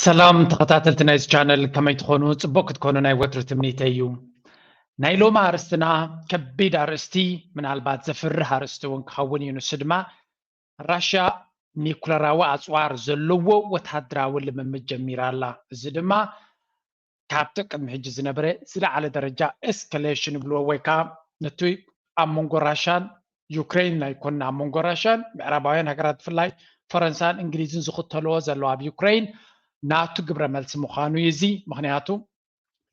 ሰላም ተኸታተልቲ ናይዚ ቻነል፣ ከመይ ትኾኑ? ጽቡቕ ክትኮኑ ናይ ወትሩ ትምኒተይ እዩ። ናይ ሎሚ ኣርእስትና ከቢድ ኣርእስቲ፣ ምናልባት ዘፍርህ ኣርእስቲ እውን ክኸውን እዩ። ንሱ ድማ ራሽያ ኒኩለራዊ ኣጽዋር ዘለዎ ወታደራዊ ልምምድ ጀሚራ ኣላ። እዚ ድማ ካብቲ ቅድሚ ሕጂ ዝነበረ ዝለዓለ ደረጃ ኤስካሌሽን ይብልዎ፣ ወይ ከዓ ነቲ ኣብ መንጎ ራሻን ዩክሬን ኣይኮነን፣ ኣብ መንጎ ራሻን ምዕራባውያን ሃገራት ብፍላይ ፈረንሳን እንግሊዝን ዝኽተልዎ ዘለዋ ኣብ ዩክሬን ናቱ ግብረ መልሲ ምዃኑ እዩ። እዚ ምኽንያቱ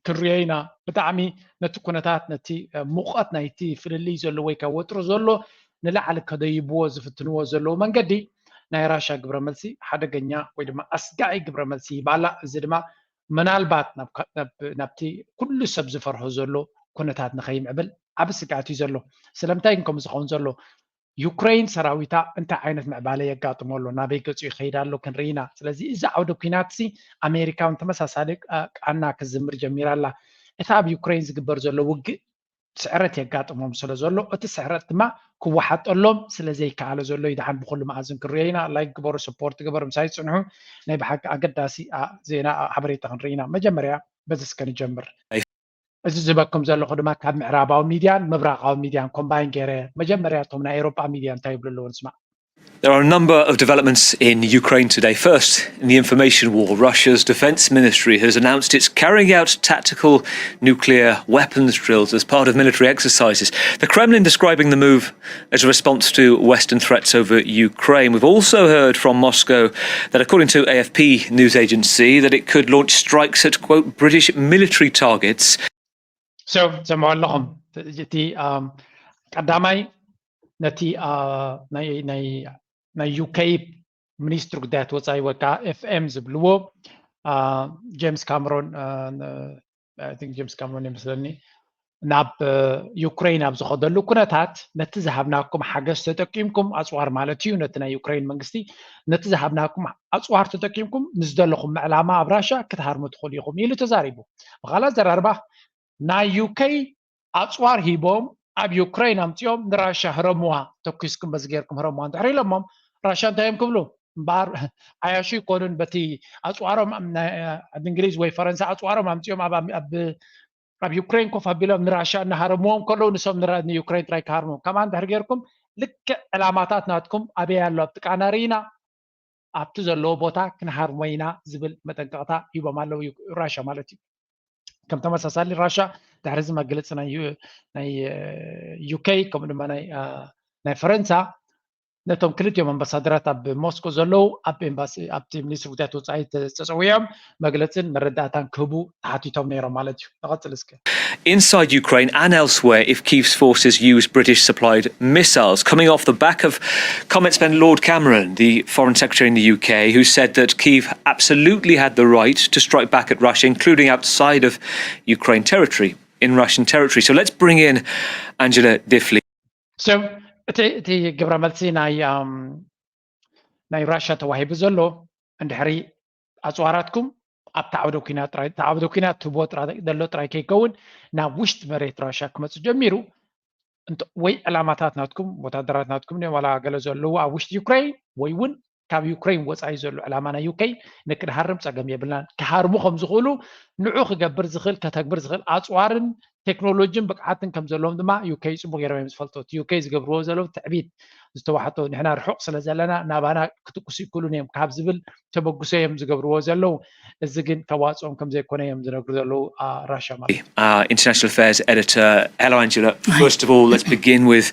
ክንሪኦ ኢና። ብጣዕሚ ነቲ ኩነታት፣ ነቲ ሙቐት ናይቲ ፍልልይ ዘሎ ወይ ከዓ ወጥሪ ዘሎ ንላዕሊ ከደይብዎ ዝፍትንዎ ዘለዉ መንገዲ ናይ ራሻ ግብረ መልሲ ሓደገኛ ወይ ድማ ኣስጋኢ ግብረ መልሲ ይባላ። እዚ ድማ ምናልባት ናብቲ ኩሉ ሰብ ዝፈርሆ ዘሎ ኩነታት ንኸይምዕብል ዓቢ ስግኣት እዩ ዘሎ። ስለምንታይ ግን ከምኡ ዝኸውን ዘሎ? ዩክሬን ሰራዊታ እንታይ ዓይነት ምዕባለ የጋጥሞ ኣሎ፣ ናበይ ገጹ ይኸይድ ኣሎ ክንርኢ ኢና። ስለዚ እዚ ዓውደ ኩናት እዚ ኣሜሪካ እውን ተመሳሳሊ ቃና ክዝምር ጀሚራ ኣላ። እቲ ኣብ ዩክሬን ዝግበር ዘሎ ውግእ ስዕረት የጋጥሞም ስለ ዘሎ፣ እቲ ስዕረት ድማ ክወሓጠሎም ስለ ዘይከኣለ ዘሎ እዩ። ደሓን ብኹሉ መኣዝን ክንሪኦ ኢና። ላይክ ግበሩ፣ ሰፖርት ግበሩ፣ ምሳይ ጽንሑ። ናይ ብሓቂ ኣገዳሲ ዜና ሓበሬታ ክንርኢ ኢና። መጀመርያ በዚ እስከ ንጀምር። እዚ ዝበኩም ዘለኹ ድማ ካብ ምዕራባዊ ሚድያን ምብራቓዊ ሚድያን ኮምባይን ገይረ፣ መጀመርያ እቶም ናይ ኤውሮጳ ሚድያ እንታይ ይብሉ ኣለዉ ንስማዕ። There are a number of developments in Ukraine today. First, in the information war, Russia's defense ministry has announced it's carrying out tactical nuclear weapons drills as part of military exercises. The Kremlin describing the move as a response to Western threats over Ukraine. We've also heard from Moscow that, according to A F P news agency, that it could launch strikes at, quote, British military targets. So, ሰምዑ ኣለኹም። እቲ ቀዳማይ ነቲ ናይ ዩኬ ሚኒስትሪ ጉዳያት ወፃኢ ወይ ከዓ ኤፍኤም ዝብልዎ ጀምስ ካምሮን፣ ጀምስ ካምሮን ይመስለኒ፣ ናብ ዩክሬን ኣብ ዝኸደሉ ኩነታት ነቲ ዝሃብናኩም ሓገዝ ተጠቂምኩም፣ ኣፅዋር ማለት እዩ፣ ነቲ ናይ ዩክሬን መንግስቲ ነቲ ዝሃብናኩም ኣፅዋር ተጠቂምኩም ንዝደለኹም ዕላማ ኣብ ራሻ ክትሃርሙ ትኽእሉ ኢኹም ኢሉ ተዛሪቡ። ብኻልእ ኣዘራርባ ናይ ዩኬይ ኣፅዋር ሂቦም ኣብ ዩክሬን ኣምፂኦም ንራሻ ህረምዋ፣ ተኩስኩም በዚ ገይርኩም ህረምዋ እንድሕር ኢሎሞም ራሻ እንታይ እዮም ክብሉ? እምበኣር ዓያሹ ይኮኑን በቲ ኣፅዋሮም ኣብ እንግሊዝ ወይ ፈረንሳ ኣፅዋሮም ኣምፂኦም ኣብ ዩክሬን ኮፍ ኣቢሎም ንራሻ እናሃረምዎም ከለዉ ንሶም ንዩክሬን ጥራይ ክሃርሙ። ከምኣ እንድሕር ገይርኩም ልክዕ ዕላማታት ናትኩም ኣበይ ኣሎ ኣብቲ ቃና ርኢና ኣብቲ ዘለዎ ቦታ ክንሃርሞ ኢና ዝብል መጠንቀቕታ ሂቦም ኣለዉ ራሻ ማለት እዩ። ከም ተመሳሳሊ ራሻ ድሕሪ እዚ መግለፂ ናይ ዩኬይ ከምኡ ድማ ናይ ፈረንሳ ነቶም ክልቲኦም ኣምባሳደራት ኣብ ሞስኮ ዘለዉ ኣብ ኤምባሲ ኣብቲ ሚኒስትሪ ጉዳያት ወፃኢ ተፀውዮም መግለፅን መረዳእታን ክህቡ ተሓቲቶም ነይሮም ማለት እዩ። ንቐፅል እስከ። Inside Ukraine and elsewhere, if Kyiv's forces use British supplied missiles, coming off the back of comments by Lord Cameron, the foreign secretary in the U K, who said that Kyiv absolutely had the right to strike back at Russia, including outside of Ukraine territory, in Russian territory. So let's bring in Angela Diffley. So እቲ ግብረ መልሲ ናይ ናይ ራሻ ተዋሂቡ ዘሎ እንድሕሪ ኣፅዋራትኩም ኣብቲ ዓውደ ኩናት ጥራይ፣ እቲ ዓውደ ኩናት ትህብዎ ጥራይ ዘሎ ጥራይ ከይከውን ናብ ውሽጢ መሬት ራሻ ክመፅእ ጀሚሩ፣ ወይ ዕላማታት ናትኩም፣ ወታደራት ናትኩም ዋላ ገለ ዘለዉ ኣብ ውሽጢ ዩክሬን ወይ እውን ካብ ዩክሬን ወፃኢ ዘሎ ዕላማ ናይ ዩኬይ ንክንሃርም ፀገም የብልናን። ክሃርሙ ከም ዝኽእሉ ንዑ ክገብር ዝኽእል ከተግብር ዝኽእል ኣፅዋርን ቴክኖሎጂን ብቅዓትን ከም ዘለዎም ድማ ዩኬይ ፅቡቅ ገይሮም እዮም ዝፈልጡ። እቲ ዩኬይ ዝገብርዎ ዘለዉ ትዕቢት ዝተዋሕጦ ንሕና ርሑቅ ስለ ዘለና ናባና ክትኩሱ ይክእሉን እዮም ካብ ዝብል ተበግሶ እዮም ዝገብርዎ ዘለዉ። እዚ ግን ከዋፅኦም ከም ዘይኮነ እዮም ዝነግሩ ዘለዉ ራሻ ማለት። International Affairs Editor, hello Angela. First of all, let's begin with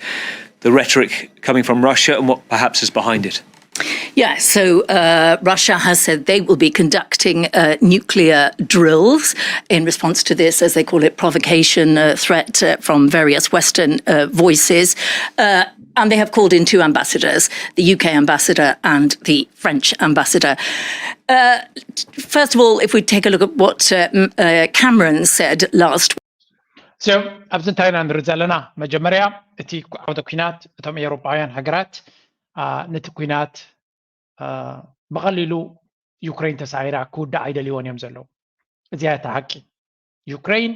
the rhetoric coming from Russia and what perhaps is behind it. Yeah, so uh, Russia has said they will be conducting uh, nuclear drills in response to this, as they call it, provocation uh, threat uh, from various Western uh, voices. Uh, and they have called in two ambassadors, the U K ambassador and the French ambassador. Uh, first of all, if we take a look at what uh, uh, Cameron said last week. So ኣብዚ እንታይ ኢና ንርኢ ዘለና? መጀመርያ እቲ ዓውደ ኩናት እቶም ኤውሮጳውያን ሃገራት ነቲ ኩናት ብቐሊሉ ዩክሬን ተሳዒራ ክውዳእ ኣይደልይዎን እዮም ዘለዉ። እዚኣ እታ ሓቂ። ዩክሬን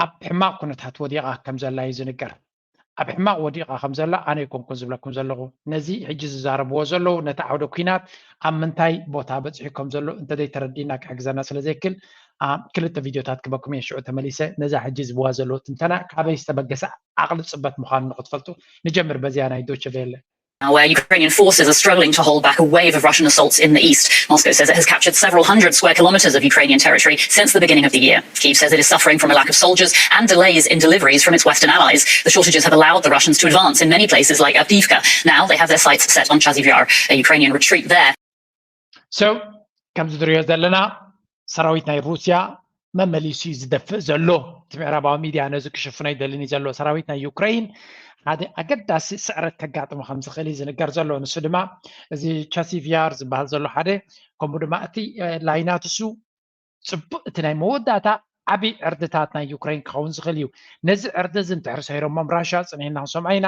ኣብ ሕማቕ ኩነታት ወዲቓ ከም ዘላ እዩ ዝንገር። ኣብ ሕማቕ ወዲቓ ከም ዘላ ኣነ ኣይኮንኩን ዝብለኩም ዘለኹ። ነዚ ሕጂ ዝዛረብዎ ዘለዉ ነቲ ዓውደ ኲናት ኣብ ምንታይ ቦታ በጺሑ ከም ዘሎ እንተዘይተረዲእና ክሕግዘና ስለ ዘይክል ክልተ ቪድዮታት ክበኩም እየ ሽዑ ተመሊሰ ነዛ ሕጂ ዝብዋ ዘለዉ ትንተና ካበይ ዝተበገሰ ዓቕሊ ጽበት ምዃኑ ንክትፈልጡ። ንጀምር በዚኣ ናይ ዶቸ ቬለ። Where Ukrainian forces are struggling to hold back a wave of Russian assaults in the east. Moscow says it has captured several hundred square kilometers of Ukrainian territory since the beginning of the year. Kyiv says it is suffering from a lack of soldiers and delays in deliveries from its Western allies. The shortages have allowed the Russians to advance in many places like Avdiivka. Now they have their sights set on Chasiv Yar, a Ukrainian retreat there. So, ከምዚ ንሪኦ ዘለና ሰራዊት ናይ ሩስያ መመሊሱ እዩ ዝደፍእ ዘሎ። እቲ ምዕራባዊ ሚድያ ነዚ ክሽፍኖ ይደልን እዩ ዘሎ። ሰራዊት ናይ ዩክሬን ሓደ ኣገዳሲ ስዕረት ከጋጥሞ ከም ዝኽእል እዩ ዝንገር ዘሎ። ንሱ ድማ እዚ ቻሲቭያር ዝበሃል ዘሎ ሓደ፣ ከምኡ ድማ እቲ ላይናትሱ ጽቡቅ፣ እቲ ናይ መወዳእታ ዓብዪ ዕርድታት ናይ ዩክሬን ክኸውን ዝኽእል እዩ። ነዚ ዕርዲ እዚ እንድሕር ሰይሮሞም ራሻ ጽኒሕና ክንሰምዖ ኢና።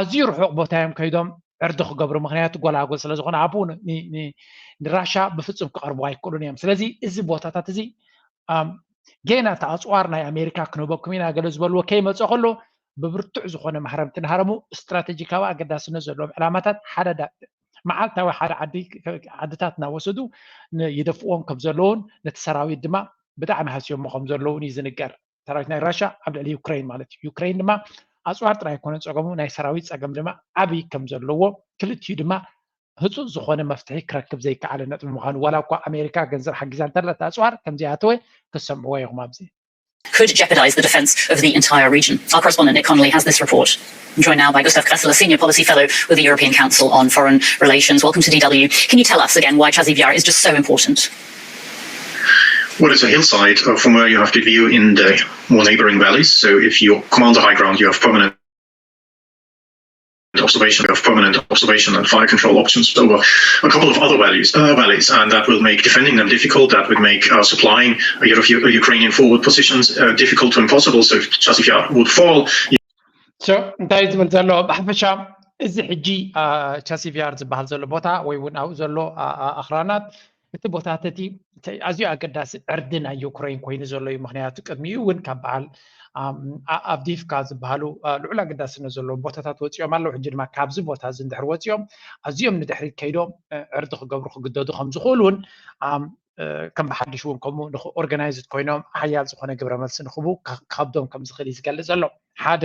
ኣዝዩ ርሑቕ ቦታ እዮም ከይዶም ዕርዲ ክገብሩ፣ ምክንያቱ ጎላጎል ስለ ዝኾነ ኣብኡ ንራሻ ብፍጹም ክቐርቡ ኣይክእሉን እዮም። ስለዚ እዚ ቦታታት እዚ ጌና እቲ ኣፅዋር ናይ ኣሜሪካ ክንህበኩም ኢና ገለ ዝበልዎ ከይመፀ ከሎ ብብርቱዕ ዝኾነ ማህረምቲ እናሃረሙ ስትራቴጂካዊ ኣገዳስነት ዘለዎም ዕላማታት ሓደ መዓልታዊ ሓደ ዓድታት እናወሰዱ ይደፍዎም ከም ዘለውን ነቲ ሰራዊት ድማ ብጣዕሚ ሃስዮሞ ከም ዘለውን እዩ ዝንገር። ሰራዊት ናይ ራሻ ኣብ ልዕሊ ዩክሬን ማለት እዩ። ዩክሬን ድማ ኣፅዋር ጥራይ ኣይኮነ ፀገሙ፣ ናይ ሰራዊት ፀገም ድማ ዓብዪ ከም ዘለዎ፣ ክልቲኡ ድማ ህፁፅ ዝኾነ መፍትሒ ክረክብ ዘይከኣለ ነጥቢ ምዃኑ፣ ዋላ እኳ ኣሜሪካ ገንዘብ ሓጊዛ እንተላ እቲ ኣፅዋር ከምዘይኣተወ ክትሰምዕዎ ኢኹም ኣብዚ። Could jeopardize the defense of the entire region. Our correspondent Nick Connolly has this report. I'm joined now by Gustav Kressler, Senior Policy Fellow with the European Council on Foreign Relations. Welcome to D W. Can you tell us again why Chasiv Yar is just so important? Well, it's a hillside uh, from where you have good view in the more neighboring valleys. So if you command the high ground, you have permanent observation of permanent observation and fire control options over a couple of other valleys, uh, valleys, and that will make defending them difficult. That would make uh, supplying uh, Ukrainian forward positions uh, difficult to impossible. So if Chasiv Yar would fall. So እንታይ ዝብል ዘሎ ብሓፈሻ እዚ ሕጂ ቻሲቭያር ዝበሃል ዘሎ ቦታ ወይ እውን ኣብኡ ዘሎ ኣኽራናት እቲ ቦታት እቲ ኣዝዩ ኣገዳሲ ዕርዲ ናይ ዩክሬን ኮይኑ ዘሎ እዩ። ምክንያቱ ቅድሚኡ እውን ካብ በዓል ኣቭዲፍካ ዝበሃሉ ልዑል ኣገዳስነት ዘለዎም ቦታታት ወፂኦም ኣለዉ። ሕጂ ድማ ካብዚ ቦታ እዚ እንድሕር ወፂኦም ኣዝዮም ንድሕሪት ከይዶም ዕርዲ ክገብሩ ክግደዱ ከም ዝኽእሉ እውን ከም ብሓድሽ እውን ከምኡ ኦርጋናይዝድ ኮይኖም ሓያል ዝኾነ ግብረ መልሲ ንክቡ ከብዶም ከም ዝኽእል እዩ ዝገልፅ ዘሎ። ሓደ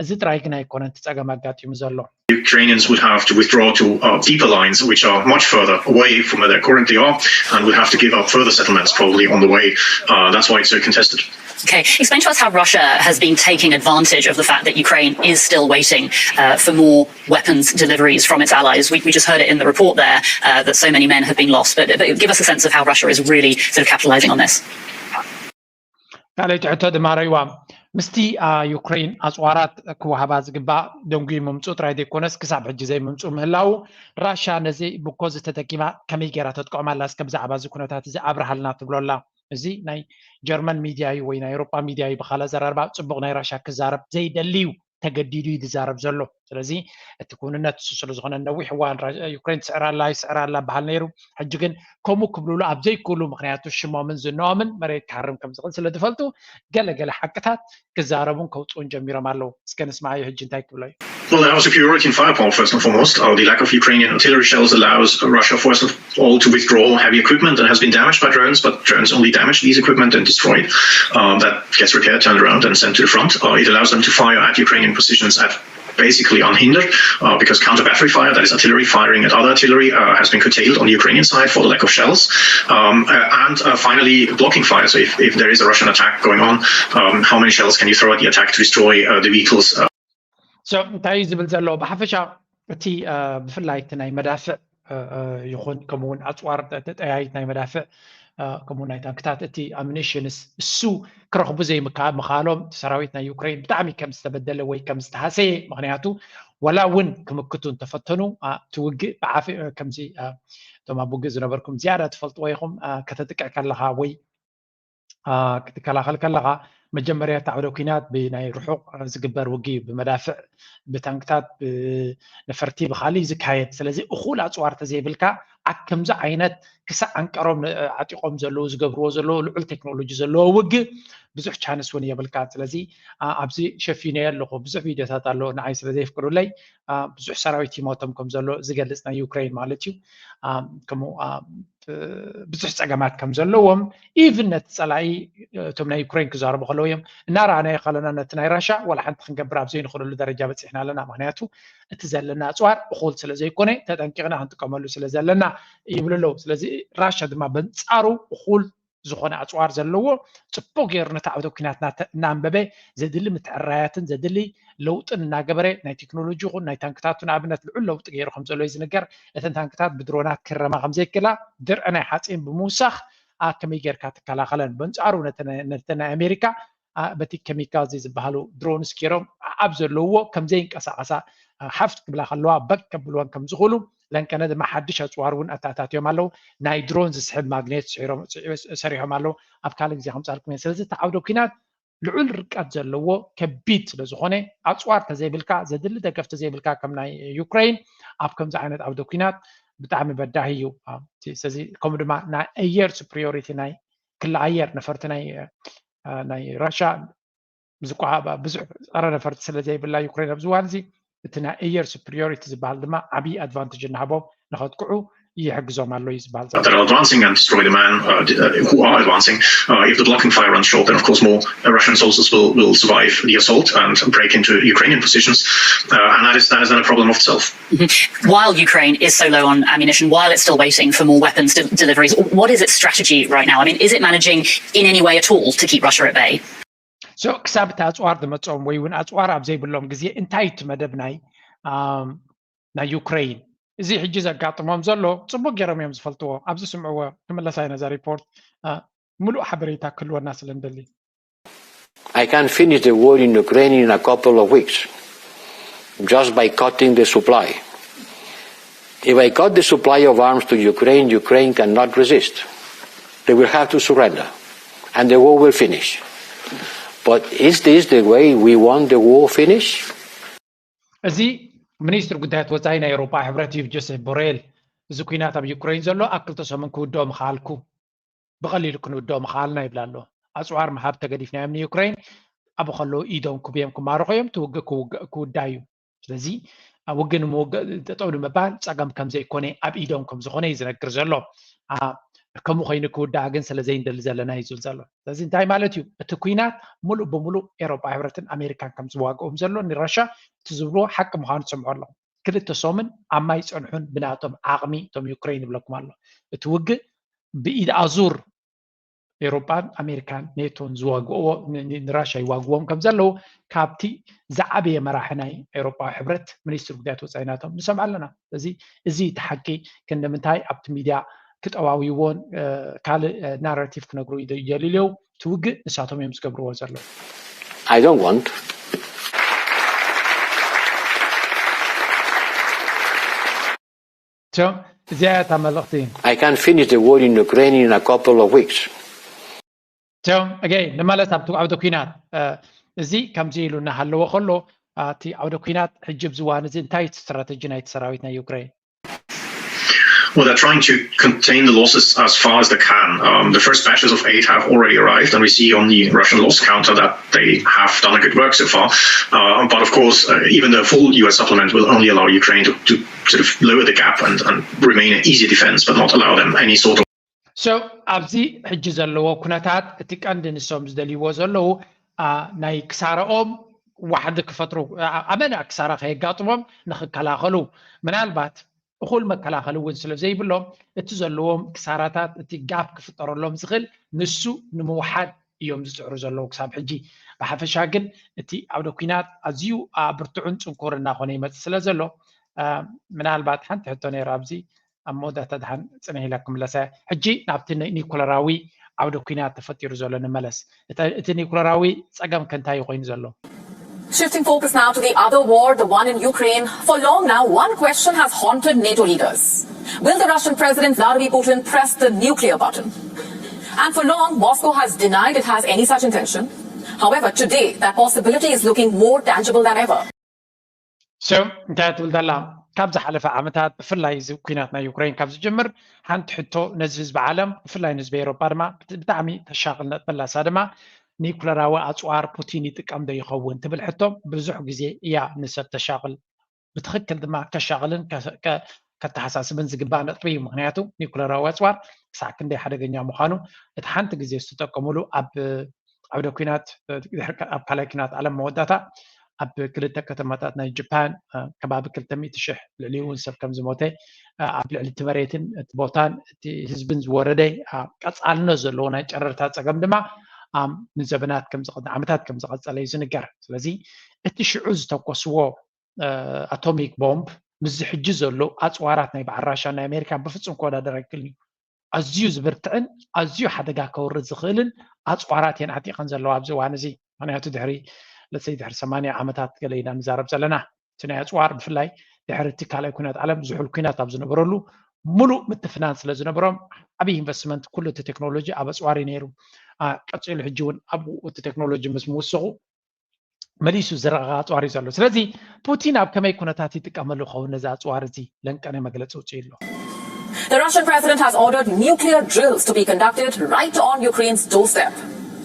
እዚ ጥራይ ግን ኣይኮነን እቲ ፀገም ኣጋጢሙ ዘሎ። Ukrainians would have to withdraw to uh, deeper lines, which are much further away from where they currently are, and would have to give up further settlements probably on the way. Uh, that's why it's so contested. Okay, explain to us how Russia has been taking advantage of the fact that Ukraine is still waiting uh, for more weapons deliveries from its allies. We, we just heard it in the report there uh, that so many men have been lost, but, but give us a sense of how Russia is really sort of capitalizing on this. ካልኣይቲ ሕቶ ድማ ረይዋ ምስቲ ዩክሬን ኣፅዋራት ክወሃባ ዝግባእ ደንጉዩ ምምፁ ጥራይ ዘይኮነስ ክሳብ ሕጂ ዘይምምፁ ምህላው ራሻ ነዚ ብኮ ዝተጠቂማ ከመይ ገይራ ተጥቀዖም ኣላ እስከ ብዛዕባ እዚ ኩነታት እዚ ኣብርሃልና ትብሎ ኣላ። እዚ ናይ ጀርመን ሚድያ እዩ ወይ ናይ ኤሮጳ ሚድያ እዩ ብካላ ዘራርባ ፅቡቅ ናይ ራሻ ክዛረብ ዘይደሊ እዩ ተገዲዱ እዩ ዝዛረብ ዘሎ። ስለዚ እቲ ክውንነት እሱ ስለ ዝኾነ ነዊሕ እዋን ዩክሬን ትስዕር ኣላ ይስዕር ኣላ በሃል ነይሩ። ሕጂ ግን ከምኡ ክብልሉ ኣብ ዘይክእሉ ምክንያቱ ሽሞምን ዝናኦምን መሬት ክሃርም ከም ዝኽእል ስለ ዝፈልጡ ገለ ገለ ሓቅታት ክዛረቡን ከውፅኡን ጀሚሮም ኣለዉ። እስከ ንስማዓዮ ሕጂ እንታይ ክብሎ እዩ። Well, they have superiority in firepower, first and foremost. Uh, the lack of Ukrainian artillery shells allows Russia, first of all, to withdraw heavy equipment that has been damaged by drones, but drones only damage these equipment and destroy it. Um, that gets repaired, turned around, and sent to the front. Uh, it allows them to fire at Ukrainian positions at basically unhindered uh, because counter battery fire, that is artillery firing at other artillery, uh, has been curtailed on the Ukrainian side for the lack of shells. Um, uh, and uh, finally, blocking fire. So if, if there is a Russian attack going on, um, how many shells can you throw at the attack to destroy uh, the vehicles? Uh, So እንታይ እዩ ዝብል ዘሎ ብሓፈሻ እቲ ብፍላይ እቲ ናይ መዳፍዕ ይኹን ከምኡውን ኣፅዋር ተጠያይት ናይ መዳፍዕ ከምኡ ናይ ታንክታት እቲ ኣሚኒሽንስ እሱ ክረኽቡ ዘይምካል ምኻሎም ሰራዊት ናይ ዩክሬን ብጣዕሚ ከም ዝተበደለ ወይ ከም ዝተሃሰየ ምክንያቱ ወላ እውን ክምክቱ እንተፈተኑ እቲ ውግእ ብዓፊ ከምዚ እቶም ኣብ ውግእ ዝነበርኩም ዝያዳ ትፈልጥዎ ኢኹም ከተጥቅዕ ከለኻ ወይ ክትከላኸል ከለኻ መጀመርያ እቲ ዓውደ ኲናት ብናይ ርሑቕ ዝግበር ውግእ እዩ፣ ብመዳፍዕ፣ ብታንክታት፣ ብነፈርቲ፣ ብኻሊእ ዝካየድ። ስለዚ እኹል ኣፅዋር ተዘይብልካ ኣብ ከምዚ ዓይነት ክሳዕ ኣንቀሮም ዓጢቖም ዘለዉ ዝገብርዎ ዘለዉ ልዑል ቴክኖሎጂ ዘለዎ ውግእ ብዙሕ ቻንስ እውን የብልካ። ስለዚ ኣብዚ ሸፊነዮ ኣለኹ፣ ብዙሕ ቪድዮታት ኣሎ፣ ንዓይ ስለ ዘይፍቅዱለይ ብዙሕ ሰራዊት ይሞቶም ከም ዘሎ ዝገልጽ ናይ ዩክሬን ማለት እዩ። ከምኡ ብዙሕ ጸገማት ከም ዘለዎም፣ ኢቭን ነቲ ጸላኢ እቶም ናይ ዩክሬን ክዛረቡ ከለዉ እዮም፣ እናረኣናዮ ከለና ነቲ ናይ ራሻ ዋላ ሓንቲ ክንገብር ኣብ ዘይንኽእለሉ ደረጃ በጺሕና ኣለና። ምክንያቱ እቲ ዘለና ኣጽዋር እኹል ስለ ዘይኮነ ተጠንቂቕና ክንጥቀመሉ ስለ ዘለና ይብሉ ኣለዉ። ስለዚ ራሻ ድማ በንጻሩ እኹል ዝኾነ ኣጽዋር ዘለዎ፣ ጽቡቕ ገይሩ ነቲ ዓውደ ኲናት እናተ- እናንበበ፣ ዘድሊ ምትዕራያትን ዘድሊ ለውጥን እናገበረ፣ ናይ ቴክኖሎጂ ይኹን ናይ ታንክታቱ ንኣብነት ልዑል ለውጢ ገይሩ ከም ዘሎ እዩ ዝንገር። እተን ታንክታት ብድሮናት ክረማ ከም ዘይክእላ፣ ድርዒ ናይ ሓፂን ብምውሳኽ ኣብ ከመይ ጌርካ ትከላኸለን። በንጻሩ ነተ- ነተን ናይ ኣሜሪካ ኣ- በቲ ኬሚካል እዚ ዝበሃሉ ድሮንስ ገይሮም ኣብ ዘለውዎ ከም ዘይንቀሳቐሳ፣ ኣ፣ ሓፍት ክብላ ከለዋ በቅ ከብልወን ከም ዝኽእሉ፣ ለንቀነ ድማ ሓድሽ ኣፅዋር እውን ኣተኣታትዮም ኣለዉ። ናይ ድሮን ዝስሕብ ማግኔት ስዒሮም- ስዒ- ሰሪሖም ኣለዉ። ኣብ ካልእ ግዜ ከምፃልኩም እየ። ስለዚ እቲ ዓውደ ኲናት ልዑል ርቀት ዘለዎ ከቢድ ስለ ዝኾነ፣ ኣፅዋር ተዘይብልካ፣ ዘድሊ ደገፍ ተዘይብልካ ከም ናይ ዩክሬን ኣብ ከምዚ ዓይነት ዓውደ ኲናት ብጣዕሚ በዳሂ እዩ። ኣ፣ እቲ- ስለዚ ከምኡ ድማ ናይ ኣየር ሱፕሪዮሪቲ ናይ ክሊ ኣየር ነፈርቲ ናይ ኣ፣ ናይ ራሻ ዝቋሃባ ብዙሕ ጸረ ነፈርቲ ስለ ዘይብላ ዩክሬን ኣብዚ እዋን እዚ እቲ ናይ ኣየር ሱፕሪዮሪቲ ዝበሃል ድማ ዓብዪ ኣድቫንቴጅ እናሃቦም ንኸጥቅዑ ይሕግዞም ኣሎ እዩ ዝበሃል ዘሎ። That are advancing and destroy the man uh, d- uh, who are advancing. Uh, if the blocking fire runs short, then of course more uh, Russian soldiers will, will survive the assault and break into Ukrainian positions. Uh, and that is, that is then a problem of itself. While Ukraine is so low on ammunition, while it's still waiting for more weapons de- deliveries, what is its strategy right now? I mean, is it managing in any way at all to keep Russia at bay? So ክሳብ እቲ ኣፅዋር ዝመፅኦም ወይ እውን ኣፅዋር ኣብ ዘይብሎም ግዜ እንታይ እቲ መደብ ናይ ኣም፣ ናይ ዩክሬን? እዚ ሕጂ ዘጋጥሞም ዘሎ ፅቡቅ ገይሮም እዮም ዝፈልጥዎ። ኣብዚ ስምዕዎ፣ ክምለሳ እዩ ነዛ ሪፖርት፣ አ፣ ምሉእ ሓበሬታ ክህልወና ስለ ንደሊ። I can finish the war in Ukraine in a couple of weeks just by cutting the supply. If I cut the supply of arms to Ukraine, Ukraine cannot resist. They will have to surrender and the war will finish. But is this the way we want the war finish? እዚ ሚኒስትር ጉዳያት ወፃኢ ናይ ኤውሮጳ ሕብረት እዩ፣ ጆሴፍ ቦሬል። እዚ ኩናት ኣብ ዩክሬን ዘሎ ኣብ ክልተ ሰሙን ክውድኦ ምኽኣልኩ፣ ብቐሊሉ ክንውድኦ ምኽኣልና ይብል ኣሎ። ኣፅዋር ምሃብ ተገዲፍናዮም ንዩክሬን፣ ኣብኡ ከለዉ ኢዶም ክብዮም ክማርኹ እዮም፣ እቲ ውግእ ክውግ- ክውዳእ እዩ። ስለዚ ኣብ ውግእ ንምውግእ ጠጠው ንምባል ፀገም ከም ዘይኮነ ኣብ ኢዶም ከም ዝኾነ እዩ ዝነግር ዘሎ። ኣ፣ ከምኡ ኮይኑ ክውዳእ ግን ስለ ዘይንደሊ ዘለና እዩ ዝብል ዘሎ። ስለዚ እንታይ ማለት እዩ? እቲ ኩናት ሙሉእ ብሙሉእ ኤሮጳ ሕብረትን ኣሜሪካን ከም ዝዋግኦም ዘሎ ንራሻ እቲ ዝብልዎ ሓቂ ምዃኑ ትሰምዖ ኣለኹ። ክልተ ሰሙን ኣብ ማይ ፀንሑን ብናቶም ዓቕሚ እቶም ዩክሬን ይብለኩም ኣሎ። እቲ ውግእ ብኢድ ኣዙር ኤሮጳን ኣሜሪካን ኔቶን ዝዋግእዎ ን- ን- ንራሻ ይዋግዎም ከም ዘለዉ ካብቲ ዝዓበየ መራሒ ናይ ኤሮጳዊ ሕብረት ሚኒስትር ጉዳያት ወፃኢ ናቶም ንሰምዕ ኣለና። ስለዚ እዚ እቲ ሓቂ ክንዲ ምንታይ ኣብቲ ሚድያ ክጠዋውይዎን እ፣ ካልእ እ፣ ናራቲቭ ክነግሩ ይደ- ይደልዩ ኣለዉ። እቲ ውግእ ንሳቶም እዮም ዝገብርዎ ዘለዉ። I don't want. So እዚኣ እያ እታ መልእኽቲ። I can finish the war in Ukraine in a couple of weeks. So again ንመለስ ኣብቲ ዓውደ ኲናት እ፣ እዚ ከምዚ ኢሉ እናሃለወ ከሎ እቲ ዓውደ ኲናት ሕጂ ኣብዚ እዋን እዚ እንታይ እቲ ስትራተጂ ናይቲ ሰራዊት ናይ ዩክሬን? Well, they're trying to contain the losses as far as they can. Um, the first batches of aid have already arrived, and we see on the Russian loss counter that they have done a good work so far. Uh, but of course, uh, even the full U S supplement will only allow Ukraine to, to sort of lower the gap and, and remain an easy defense, but not allow them any sort of So ኣብዚ ሕጂ ዘለዎ ኩነታት እቲ ቀንዲ ንሶም ዝደልይዎ ዘለዉ ኣ፣ ናይ ክሳራኦም ዋሕዲ ክፈጥሩ ኣ፣ ኣመና ክሳራ ከየጋጥሞም ንክከላኸሉ ምናልባት እኹል መከላኸሊ እውን ስለ ዘይብሎም እቲ ዘለዎም ክሳራታት እቲ ጋፕ ክፍጠረሎም ዝኽእል ንሱ ንምውሓድ እዮም ዝፅዕሩ ዘለዉ ክሳብ ሕጂ። ብሓፈሻ ግን እቲ ዓውደ ኲናት ኣዝዩ ኣ፣ ብርቱዕን ፅንኩር እናኾነ ይመፅእ ስለ ዘሎ ኣ፣ ምናልባት ሓንቲ ሕቶ ነይራ ኣብዚ ኣብ መወዳእታ ድሓን ፅንሕ ኢላ ክምለሳ እያ። ሕጂ ናብቲ ኒ- ኒኩለራዊ ዓውደ ኲናት ተፈጢሩ ዘሎ ንመለስ። እተ- እቲ ኒኩለራዊ ፀገም ከ እንታይ እዩ ኮይኑ ዘሎ? Shifting focus now to the other war, the one in Ukraine. For long now, one question has haunted NATO leaders. Will the Russian President Vladimir Putin press the nuclear button? And for long, Moscow has denied it has any such intention. However, today that possibility is looking more tangible than ever. So እንታይ ትብል ዘላ? ካብ ዝሓለፈ ዓመታት ብፍላይ እዚ ኩናት ናይ ዩክሬን ካብ ዝጅምር ሓንቲ ሕቶ ነዚ ህዝቢ ዓለም ብፍላይ ንህዝቢ ኤሮፓ ድማ ብጣዕሚ ተሻቕል ነጥበላ እሳ ድማ ኒኩለራዊ ኣፅዋር ፑቲን ይጥቀም ዶ ይኸውን ትብል ሕቶ ብዙሕ ግዜ እያ ንሰብ ተሻቕል። ብትኽክል ድማ ከሻቕልን ከተሓሳስብን ዝግባእ ነጥቢ እዩ። ምክንያቱ ኒኩለራዊ ኣፅዋር ክሳዕ ክንደይ ሓደገኛ ምዃኑ እቲ ሓንቲ ግዜ ዝተጠቀሙሉ ኣብ ዓውደ ኩናት ኣብ ካልኣይ ኩናት ዓለም መወዳእታ ኣብ ክልተ ከተማታት ናይ ጃፓን ከባቢ ክልተ ሚእቲ ሽሕ ልዕሊ እውን ሰብ ከም ዝሞተ ኣብ ልዕሊ እቲ መሬትን እቲ ቦታን እቲ ህዝብን ዝወረደ ቀፃልነት ዘለዎ ናይ ጨረርታ ፀገም ድማ ንዘበናት ዓመታት ከም ዝቐፀለ እዩ ዝንገር። ስለዚ እቲ ሽዑ ዝተኮስዎ ኣቶሚክ ቦምብ ምስዚ ሕጂ ዘሎ ኣፅዋራት ናይ በዓል ራሻ ናይ ኣሜሪካ ብፍፁም ክወዳደር ኣይክእልን እዩ። ኣዝዩ ዝብርትዕን ኣዝዩ ሓደጋ ከውርድ ዝኽእልን ኣፅዋራት እየን ዓጢቐን ዘለዋ ኣብዚ እዋን እዚ። ምክንያቱ ድሕሪ ለሰይ ድሕሪ ሰማንያ ዓመታት ገለ ኢና ንዛረብ ዘለና። እቲ ናይ ኣፅዋር ብፍላይ ድሕሪ እቲ ካልኣይ ኩናት ዓለም ዝሑል ኩናት ኣብ ዝነበረሉ ሙሉእ ምትፍናን ስለ ዝነበሮም ዓብዪ ኢንቨስትመንት ኩሉ እቲ ቴክኖሎጂ ኣብ ኣፅዋር እዩ ነይሩ። ቀፂሉ ሕጂ እውን ኣብኡ እቲ ቴክኖሎጂ ምስ ምውስኹ መሊሱ ዝረቐቐ ኣፅዋር እዩ ዘሎ። ስለዚ ፑቲን ኣብ ከመይ ኩነታት ይጥቀመሉ ይኸውን ነዚ ኣፅዋር እዚ ለንቀነ መግለፂ ውፅኡ ኣሎ። The Russian president has ordered nuclear drills to be conducted right on Ukraine's doorstep.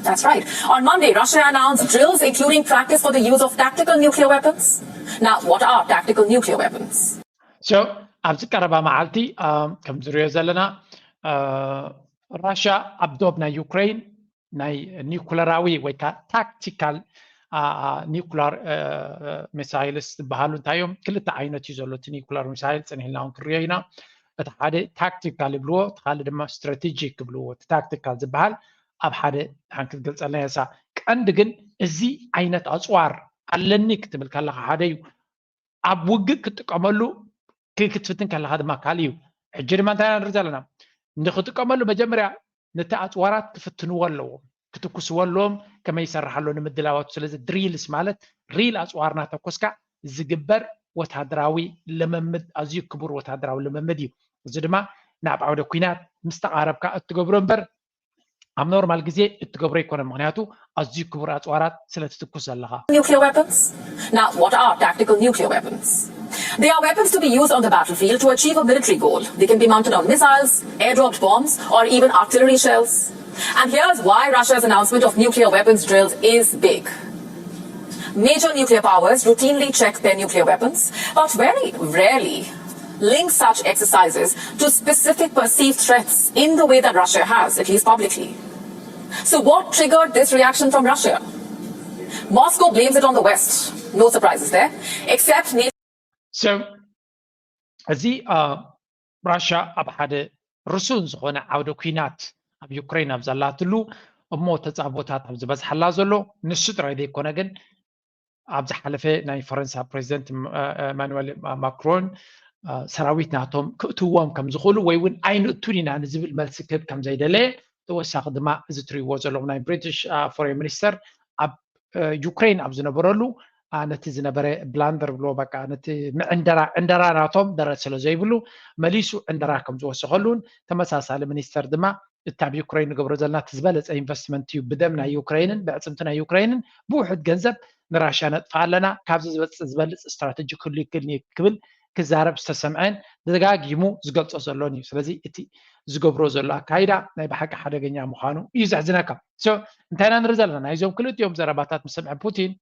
That's right. On Monday, Russia announced drills including practice for the use of tactical nuclear weapons. Now, what are tactical nuclear weapons? So ኣብዚ ቀረባ መዓልቲ ከም ዝሪኦ ዘለና ራሻ ኣብ ዶብ ናይ ዩክሬን ናይ ኒኩለራዊ ወይ ከዓ ታክቲካል ኒኩላር ሚሳይልስ ዝበሃሉ እንታይ እዮም? ክልተ ዓይነት እዩ ዘሎ እቲ ኒኩላር ሚሳይል። ፅንሕ ኢልና እውን ክንሪኦ ኢና። እቲ ሓደ ታክቲካል ይብልዎ፣ እቲ ካልእ ድማ ስትራቴጂክ ይብልዎ። እቲ ታክቲካል ዝበሃል ኣብ ሓደ ሓን ክትገልፀልና የሳ። ቀንዲ ግን እዚ ዓይነት ኣፅዋር ኣለኒ ክትብል ከለካ ሓደ እዩ። ኣብ ውግእ ክትጥቀመሉ ክትፍትን ከለካ ድማ ካልእ እዩ። ሕጂ ድማ እንታይ ኢና ንርኢ ዘለና? ንክጥቀመሉ መጀመርያ ነቲ ኣፅዋራት ክፍትንዎ ኣለዎም፣ ክትኩስዎ ኣለዎም፣ ከመይ ይሰርሕ ኣሎ ንምድላዋቱ። ስለዚ ድሪልስ ማለት ሪል ኣፅዋር እናተኮስካ ዝግበር ወታደራዊ ልምምድ፣ ኣዝዩ ክቡር ወታደራዊ ልምምድ እዩ። እዚ ድማ ናብ ዓውደ ኩናት ምስ ተቓረብካ እትገብሮ እምበር ኣብ ኖርማል ግዜ እትገብሮ ኣይኮነን። ምክንያቱ ኣዝዩ ክቡር ኣፅዋራት ስለ ትትኩስ ዘለካ። Nuclear weapons? Now, what are tactical nuclear weapons? They are weapons to be used on the battlefield to achieve a military goal. They can be mounted on missiles, airdropped bombs, or even artillery shells. And here's why Russia's announcement of nuclear weapons drills is big. Major nuclear powers routinely check their nuclear weapons, but very rarely link such exercises to specific perceived threats in the way that Russia has, at least publicly. So, what triggered this reaction from Russia? Moscow blames it on the West. No surprises there. Except NATO. So, እዚ ራሻ ኣብ ሓደ ርሱን ዝኾነ ዓውደ ኩናት ኣብ ዩክሬን ኣብ ዘላትሉ እሞ ተፃቦታት ኣብ ዝበዝሓላ ዘሎ ንሱ ጥራይ ዘይኮነ ግን ኣብ ዝሓለፈ ናይ ፈረንሳ ፕሬዚደንት ኤማኑኤል ማክሮን ሰራዊት ናቶም ክእትዎም ከም ዝኽእሉ ወይ እውን ኣይንእቱን ኢና ንዝብል መልሲ ክህብ ከም ዘይደለየ ተወሳኺ ድማ እዚ ትሪእዎ ዘለኹም ናይ ብሪቲሽ ፎሬን ሚኒስተር ኣብ ዩክሬን ኣብ ዝነበረሉ ነቲ ዝነበረ ብላንደር ብሎ በቃ ነቲ ምዕንደራ ዕንደራ ናቶም ደረት ስለ ዘይብሉ መሊሱ ዕንደራ ከም ዝወሰኸሉን ተመሳሳሊ ሚኒስተር ድማ እቲ ኣብ ዩክሬን ንገብሮ ዘለና እቲ ዝበለፀ ኢንቨስትመንት እዩ። ብደም ናይ ዩክሬንን ብዕፅምቲ ናይ ዩክሬንን ብውሑድ ገንዘብ ንራሽያ ነጥፋ ኣለና። ካብዚ ዝበፅእ ዝበልፅ ስትራተጂ ክህሉ ይክእል ክብል ክዛረብ ዝተሰምዐን ደጋጊሙ ዝገልፆ ዘሎን እዩ። ስለዚ እቲ ዝገብሮ ዘሎ ኣካይዳ ናይ ብሓቂ ሓደገኛ ምዃኑ እዩ ዘሕዝነካ። So እንታይ ኢና ንርኢ ዘለና? ናይዞም ክልቲኦም ዘረባታት ምስ ሰምዐ ፑቲን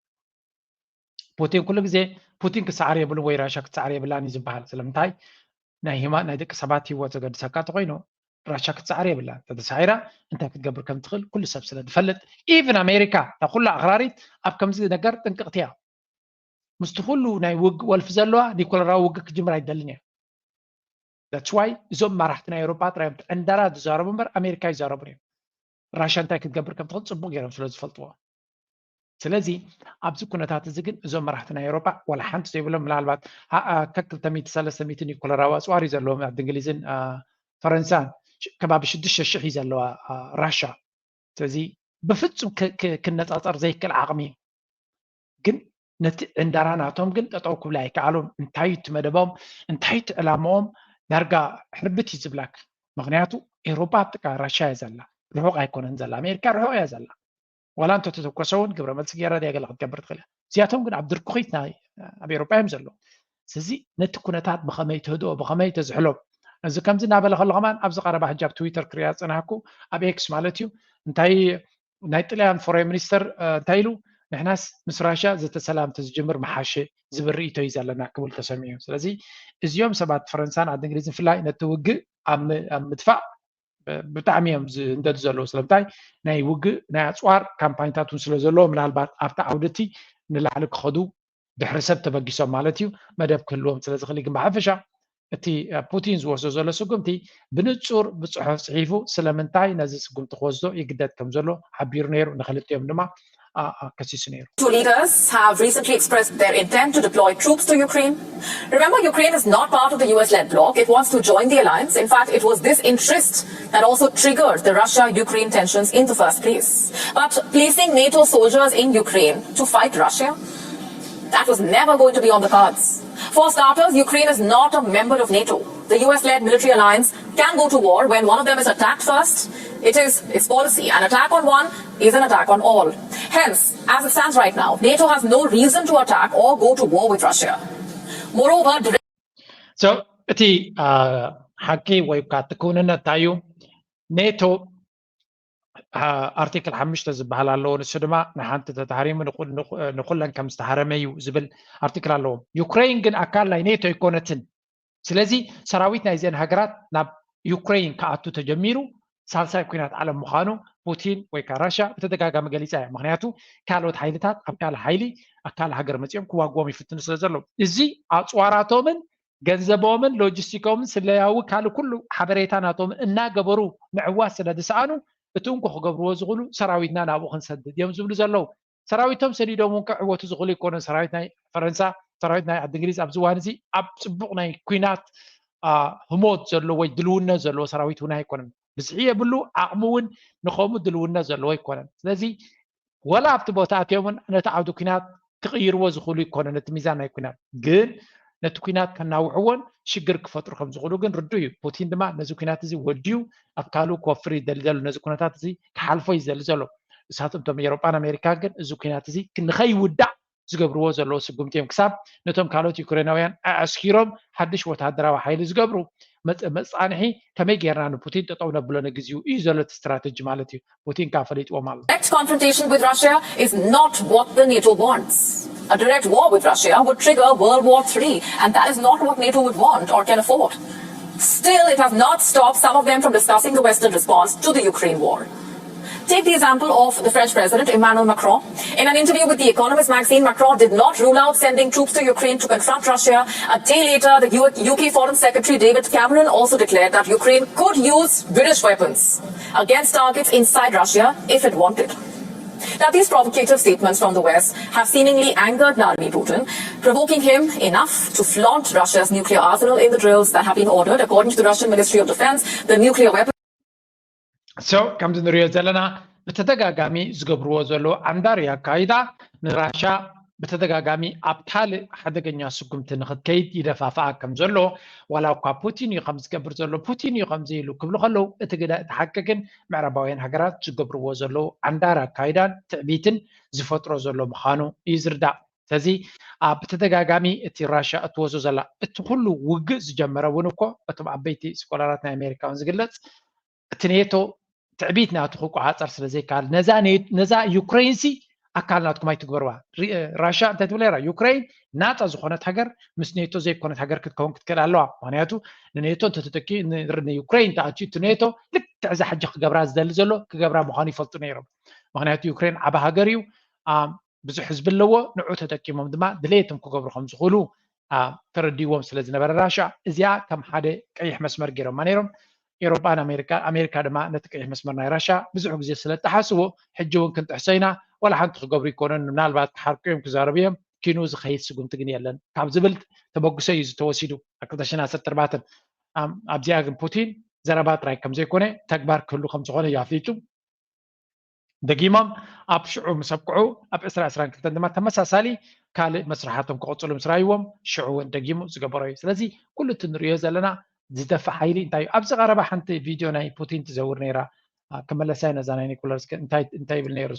ፑቲን ኩሉ ግዜ ፑቲን ክሰዓር የብሉን ወይ ራሻ ክትሰዓር የብላን እዩ ዝበሃል። ስለምንታይ? ናይ ህማ ናይ ደቂ ሰባት ህይወት ዘገድሰካ ተኮይኑ ራሻ ክትሰዓር የብላን። ተተሳዒራ እንታይ ክትገብር ከም ትኽእል ኩሉ ሰብ ስለ ዝፈልጥ ኢቭን ኣሜሪካ እታ ኩላ ኣኽራሪት ኣብ ከምዚ ነገር ጥንቅቕቲ እያ። ምስቲ ኩሉ ናይ ውግ ወልፊ ዘለዋ ኒኮለራዊ ውግ ክጅምር ኣይደልን እያ። That's why እዞም መራሕቲ ናይ ኤውሮጳ ጥራዮም ዕንደራ ዝዛረቡ እምበር ኣሜሪካ ይዛረቡን እዮም። ራሻ እንታይ ክትገብር ከም ትኽእል ፅቡቅ ገይሮም ስለ ዝፈልጥዎ። ስለዚ ኣብዚ ኩነታት እዚ ግን እዞም መራሕቲ ናይ ኤውሮጳ ዋላ ሓንቲ ዘይብሎም ምናልባት ከክልተ ሚእቲ ሰለስተ ሚእቲ ኒኮለራዊ ኣፅዋር እዩ ዘለዎም ኣብ እንግሊዝን ፈረንሳን ከባቢ ሽዱሽተ ሽሕ እዩ ዘለዋ ራሻ። ስለዚ ብፍፁም ክነፃፀር ዘይክእል ዓቕሚ እዩ። ግን ነቲ ዕንደራ ናቶም ግን ጠጠው ክብላ ኣይከኣሉን። እንታይ እቲ መደቦም እንታይ እቲ ዕላማኦም ዳርጋ ሕርብት እዩ ዝብለክ። ምክንያቱ ኤውሮጳ ኣብ ጥቃ ራሻ እያ ዘላ፣ ርሑቕ ኣይኮነን ዘላ። ኣሜሪካ ርሑቕ እያ ዘላ። ዋላ እንተተተኮሰ እውን ግብረ መልሲ ገይራ ድያ ገለ ክትገብር ትኽእል እያ። እዚኣቶም ግን ኣብ ድርኩኺት ናይ ኣብ ኤውሮጳ እዮም ዘለዉ። ስለዚ ነቲ ኩነታት ብኸመይ ተህድኦ፣ ብኸመይ ተዝሕሎ፣ እዚ ከምዚ እናበለ ከሎ ከማን ኣብዚ ቀረባ ሕጂ ኣብ ትዊተር ክሪኣ ዝጸናሕኩ ኣብ ኤክስ ማለት እዩ እንታይ ናይ ጥልያን ፎሬን ሚኒስተር እንታይ ኢሉ ንሕናስ ምስ ራሽያ ዘተሰላም ተዝጅምር መሓሸ ዝብል ርእቶ እዩ ዘለና ክብል ተሰሚዑ። ስለዚ እዚኦም ሰባት ፈረንሳን ዓዲ እንግሊዝን ብፍላይ ነቲ ውግእ ኣብ ምድፋእ ብጣዕሚ እዮም ዝህንደዱ ዘለዉ። ስለምንታይ ናይ ውግእ ናይ ኣፅዋር ካምፓኒታት እውን ስለ ዘለዎ ምናልባት ኣብቲ ዓውዲ እቲ ንላዕሊ ክኸዱ ድሕሪ ሰብ ተበጊሶም ማለት እዩ መደብ ክህልዎም ስለ ዝኽእል ግን ብሓፈሻ እቲ ፑቲን ዝወስዶ ዘሎ ስጉምቲ ብንጹር ብጽሑፍ ጽሒፉ ስለምንታይ ነዚ ስጉምቲ ክወስዶ ይግደድ ከም ዘሎ ሓቢሩ ነይሩ። ንክልቲኦም ድማ ከሲሱ ነይሩ። Two leaders have recently expressed their intent to deploy troops to Ukraine. Remember, Ukraine is not part of the U S-led bloc. It wants to join the alliance. In fact, it was this interest that also triggered the Russia-Ukraine tensions in the first place. But placing NATO soldiers in Ukraine to fight Russia, that was never going to be on the cards. For starters, Ukraine is not a member of NATO. The U S-led military alliance can go to war when one of them is attacked first. It is its policy. An attack on one is an attack on all. Hence, as it stands right now, NATO has no reason to attack or go to war with Russia. Moreover, direct So እቲ ሓቂ ወይ ከዓ እቲ ክውንነት እንታይ እዩ? ኔቶ ኣርቲክል ሓሙሽተ ዝበሃል ኣለዎ። ንሱ ድማ ንሓንቲ ተተሃሪሙ ንኩለን ከም ዝተሃረመ እዩ ዝብል ኣርቲክል ኣለዎ። ዩክሬን ግን ኣካል ናይ ኔቶ ኣይኮነትን። ስለዚ ሰራዊት ናይዘን ሃገራት ናብ ዩክሬን ክኣቱ ተጀሚሩ ሳልሳይ ኩናት ዓለም ምዃኑ ፑቲን ወይ ከዓ ራሽያ ብተደጋጋሚ ገሊፃ እያ። ምክንያቱ ካልኦት ሓይልታት ኣብ ካልእ ሓይሊ ኣብ ካልእ ሃገር መፂኦም ክዋግዎም ይፍትኑ ስለ ዘለዉ እዚ ኣፅዋራቶምን ገንዘቦምን ሎጂስቲኮምን ስለያዊ ካልእ ኩሉ ሓበሬታ ናቶም እናገበሩ ምዕዋት ስለ ዝሰኣኑ እቲ እንኮ ክገብርዎ ዝኽእሉ ሰራዊትና ናብኡ ክንሰድድ እዮም ዝብሉ ዘለዉ። ሰራዊቶም ሰዲዶም እውን ክዕወቱ ዝኽእሉ ኣይኮነን። ሰራዊት ናይ ፈረንሳ፣ ሰራዊት ናይ ዓዲ እንግሊዝ ኣብዚ እዋን እዚ ኣብ ፅቡቕ ናይ ኩናት ህሞት ዘለዎ ወይ ድልውነት ዘለዎ ሰራዊት እውን ኣይኮነን። ብዝሒ የብሉ፣ ዓቕሚ እውን ንኸምኡ ድልውነት ዘለዎ ኣይኮነን። ስለዚ ወላ ኣብቲ ቦታ ኣትዮም እውን ነቲ ዓውዲ ኩናት ክቕይርዎ ዝኽእሉ ኣይኮነን። ነቲ ሚዛን ናይ ኩናት ግን ነቲ ኩናት ከናውሕዎን ሽግር ክፈጥሩ ከም ዝኽእሉ ግን ርዱ እዩ። ፑቲን ድማ ነዚ ኩናት እዚ ወዲኡ ኣብ ካልኡ ክወፍር ይደሊ ዘሎ፣ ነዚ ኩነታት እዚ ክሓልፎ ይደሊ ዘሎ። እሳቶም እቶም ኤሮጳን ኣሜሪካን ግን እዚ ኩናት እዚ ንኸይውዳእ ዝገብርዎ ዘለዉ ስጉምቲ እዮም። ክሳብ ነቶም ካልኦት ዩክሬናውያን ኣዕስኪሮም ሓድሽ ወታደራዊ ሓይሊ ዝገብሩ መጻንሒ ከመይ ጌርና ንፑቲን ጠጠው ነብሎ ንግዚኡ እዩ ዘሎ እቲ ስትራተጂ ማለት እዩ። ፑቲን ከዓ ፈሊጥዎም ኣሎ። Direct confrontation with Russia is not what the NATO wants. A direct war with Russia would trigger World War three, and that is not what NATO would want or can afford. Still, it has not stopped some of them from discussing the Western response to the Ukraine war. Take the example of the French President Emmanuel Macron. In an interview with The Economist magazine, Macron did not rule out sending troops to Ukraine to confront Russia. A day later, the U- UK Foreign Secretary David Cameron also declared that Ukraine could use British weapons against targets inside Russia if it wanted. Now, these provocative statements from the West have seemingly angered Vladimir Putin, provoking him enough to flaunt Russia's nuclear arsenal in the drills that have been ordered. According to the Russian Ministry of Defense, the nuclear weapon So ከምዚ ንሪኦ ዘለና ብተደጋጋሚ ዝገብርዎ ዘለዉ ዓንዳሪ ኣካይዳ ንራሻ ብተደጋጋሚ ኣብ ካልእ ሓደገኛ ስጉምቲ ንክትከይድ ይደፋፍኣ ከም ዘሎ ዋላ እኳ ፑቲን እዩ ከም ዝገብር ዘሎ ፑቲን እዩ ከምዚ ኢሉ ክብሉ ከለዉ እቲ ግዳ እቲ ሓቂ ግን ምዕራባውያን ሃገራት ዝገብርዎ ዘለዉ ዓንዳሪ ኣካይዳን ትዕቢትን ዝፈጥሮ ዘሎ ምዃኑ እዩ ዝርዳእ። ስለዚ ኣብ ብተደጋጋሚ እቲ ራሻ እትወስዶ ዘላ እቲ ኩሉ ውግእ ዝጀመረ እውን እኮ እቶም ዓበይቲ ስኮላራት ናይ ኣሜሪካ እውን ዝግለፅ እቲ ኔቶ ትዕቢት ናቱ ክቆፃፀር ስለ ዘይከኣል ነዛ ዩክሬን ሲ ኣካል ናትኩም ኣይትግበርዋ። ራሻ እንታይ ትብል ራ ዩክሬን ናፃ ዝኾነት ሃገር ምስ ኔቶ ዘይኮነት ሃገር ክትከውን ክትክእል ኣለዋ። ምክንያቱ ንኔቶ እንተተተኪ ንዩክሬን ተኣትዩ እቲ ኔቶ ልክዕ እዛ ሕጂ ክገብራ ዝደሊ ዘሎ ክገብራ ምዃኑ ይፈልጡ ነይሮም። ምክንያቱ ዩክሬን ዓብ ሃገር እዩ፣ ብዙሕ ህዝቢ ኣለዎ። ንዑ ተጠቂሞም ድማ ድሌቶም ክገብሩ ከም ዝኽእሉ ተረዲዎም ስለ ዝነበረ ራሻ እዚኣ ከም ሓደ ቀይሕ መስመር ገይሮማ ነይሮም። ኤሮጳን ኣሜሪካ ኣሜሪካ ድማ ነቲ ቀይሕ መስመር ናይ ራሻ ብዙሕ ግዜ ስለ ዝጠሓስዎ ሕጂ እውን ክንጥሕሶ ኢና፣ ዋላ ሓንቲ ክገብሩ ይኮነን፣ ምናልባት ክሓርቁ እዮም ክዛረቡ እዮም፣ ኪኑ ዝኸይድ ስጉምቲ ግን የለን ካብ ዝብል ተበግሶ እዩ ዝተወሲዱ ኣብ ክልተ ሽሕን ዓሰርተ ኣርባዕተን። ኣብዚኣ ግን ፑቲን ዘረባ ጥራይ ከም ዘይኮነ ተግባር ክህሉ ከም ዝኾነ እዩ ኣፍሊጡ። ደጊሞም ኣብ ሽዑ ምስ ኣብቅዑ ኣብ ዕስራ ዕስራን ክልተን ድማ ተመሳሳሊ ካልእ መስርሓቶም ክቕጽሉ ምስ ረኣይዎም ሽዑ እውን ደጊሙ ዝገበሮ እዩ። ስለዚ ኩሉ እቲ ንሪኦ ዘለና ዝደፍእ ሓይሊ እንታይ እዩ? ኣብዚ ቀረባ ሓንቲ ቪድዮ ናይ ፑቲን ትዘውር ነይራ። ክመለሳ እዩ ነዛ ናይ ኒኮላስ። እንታይ ይብል ነይሩ?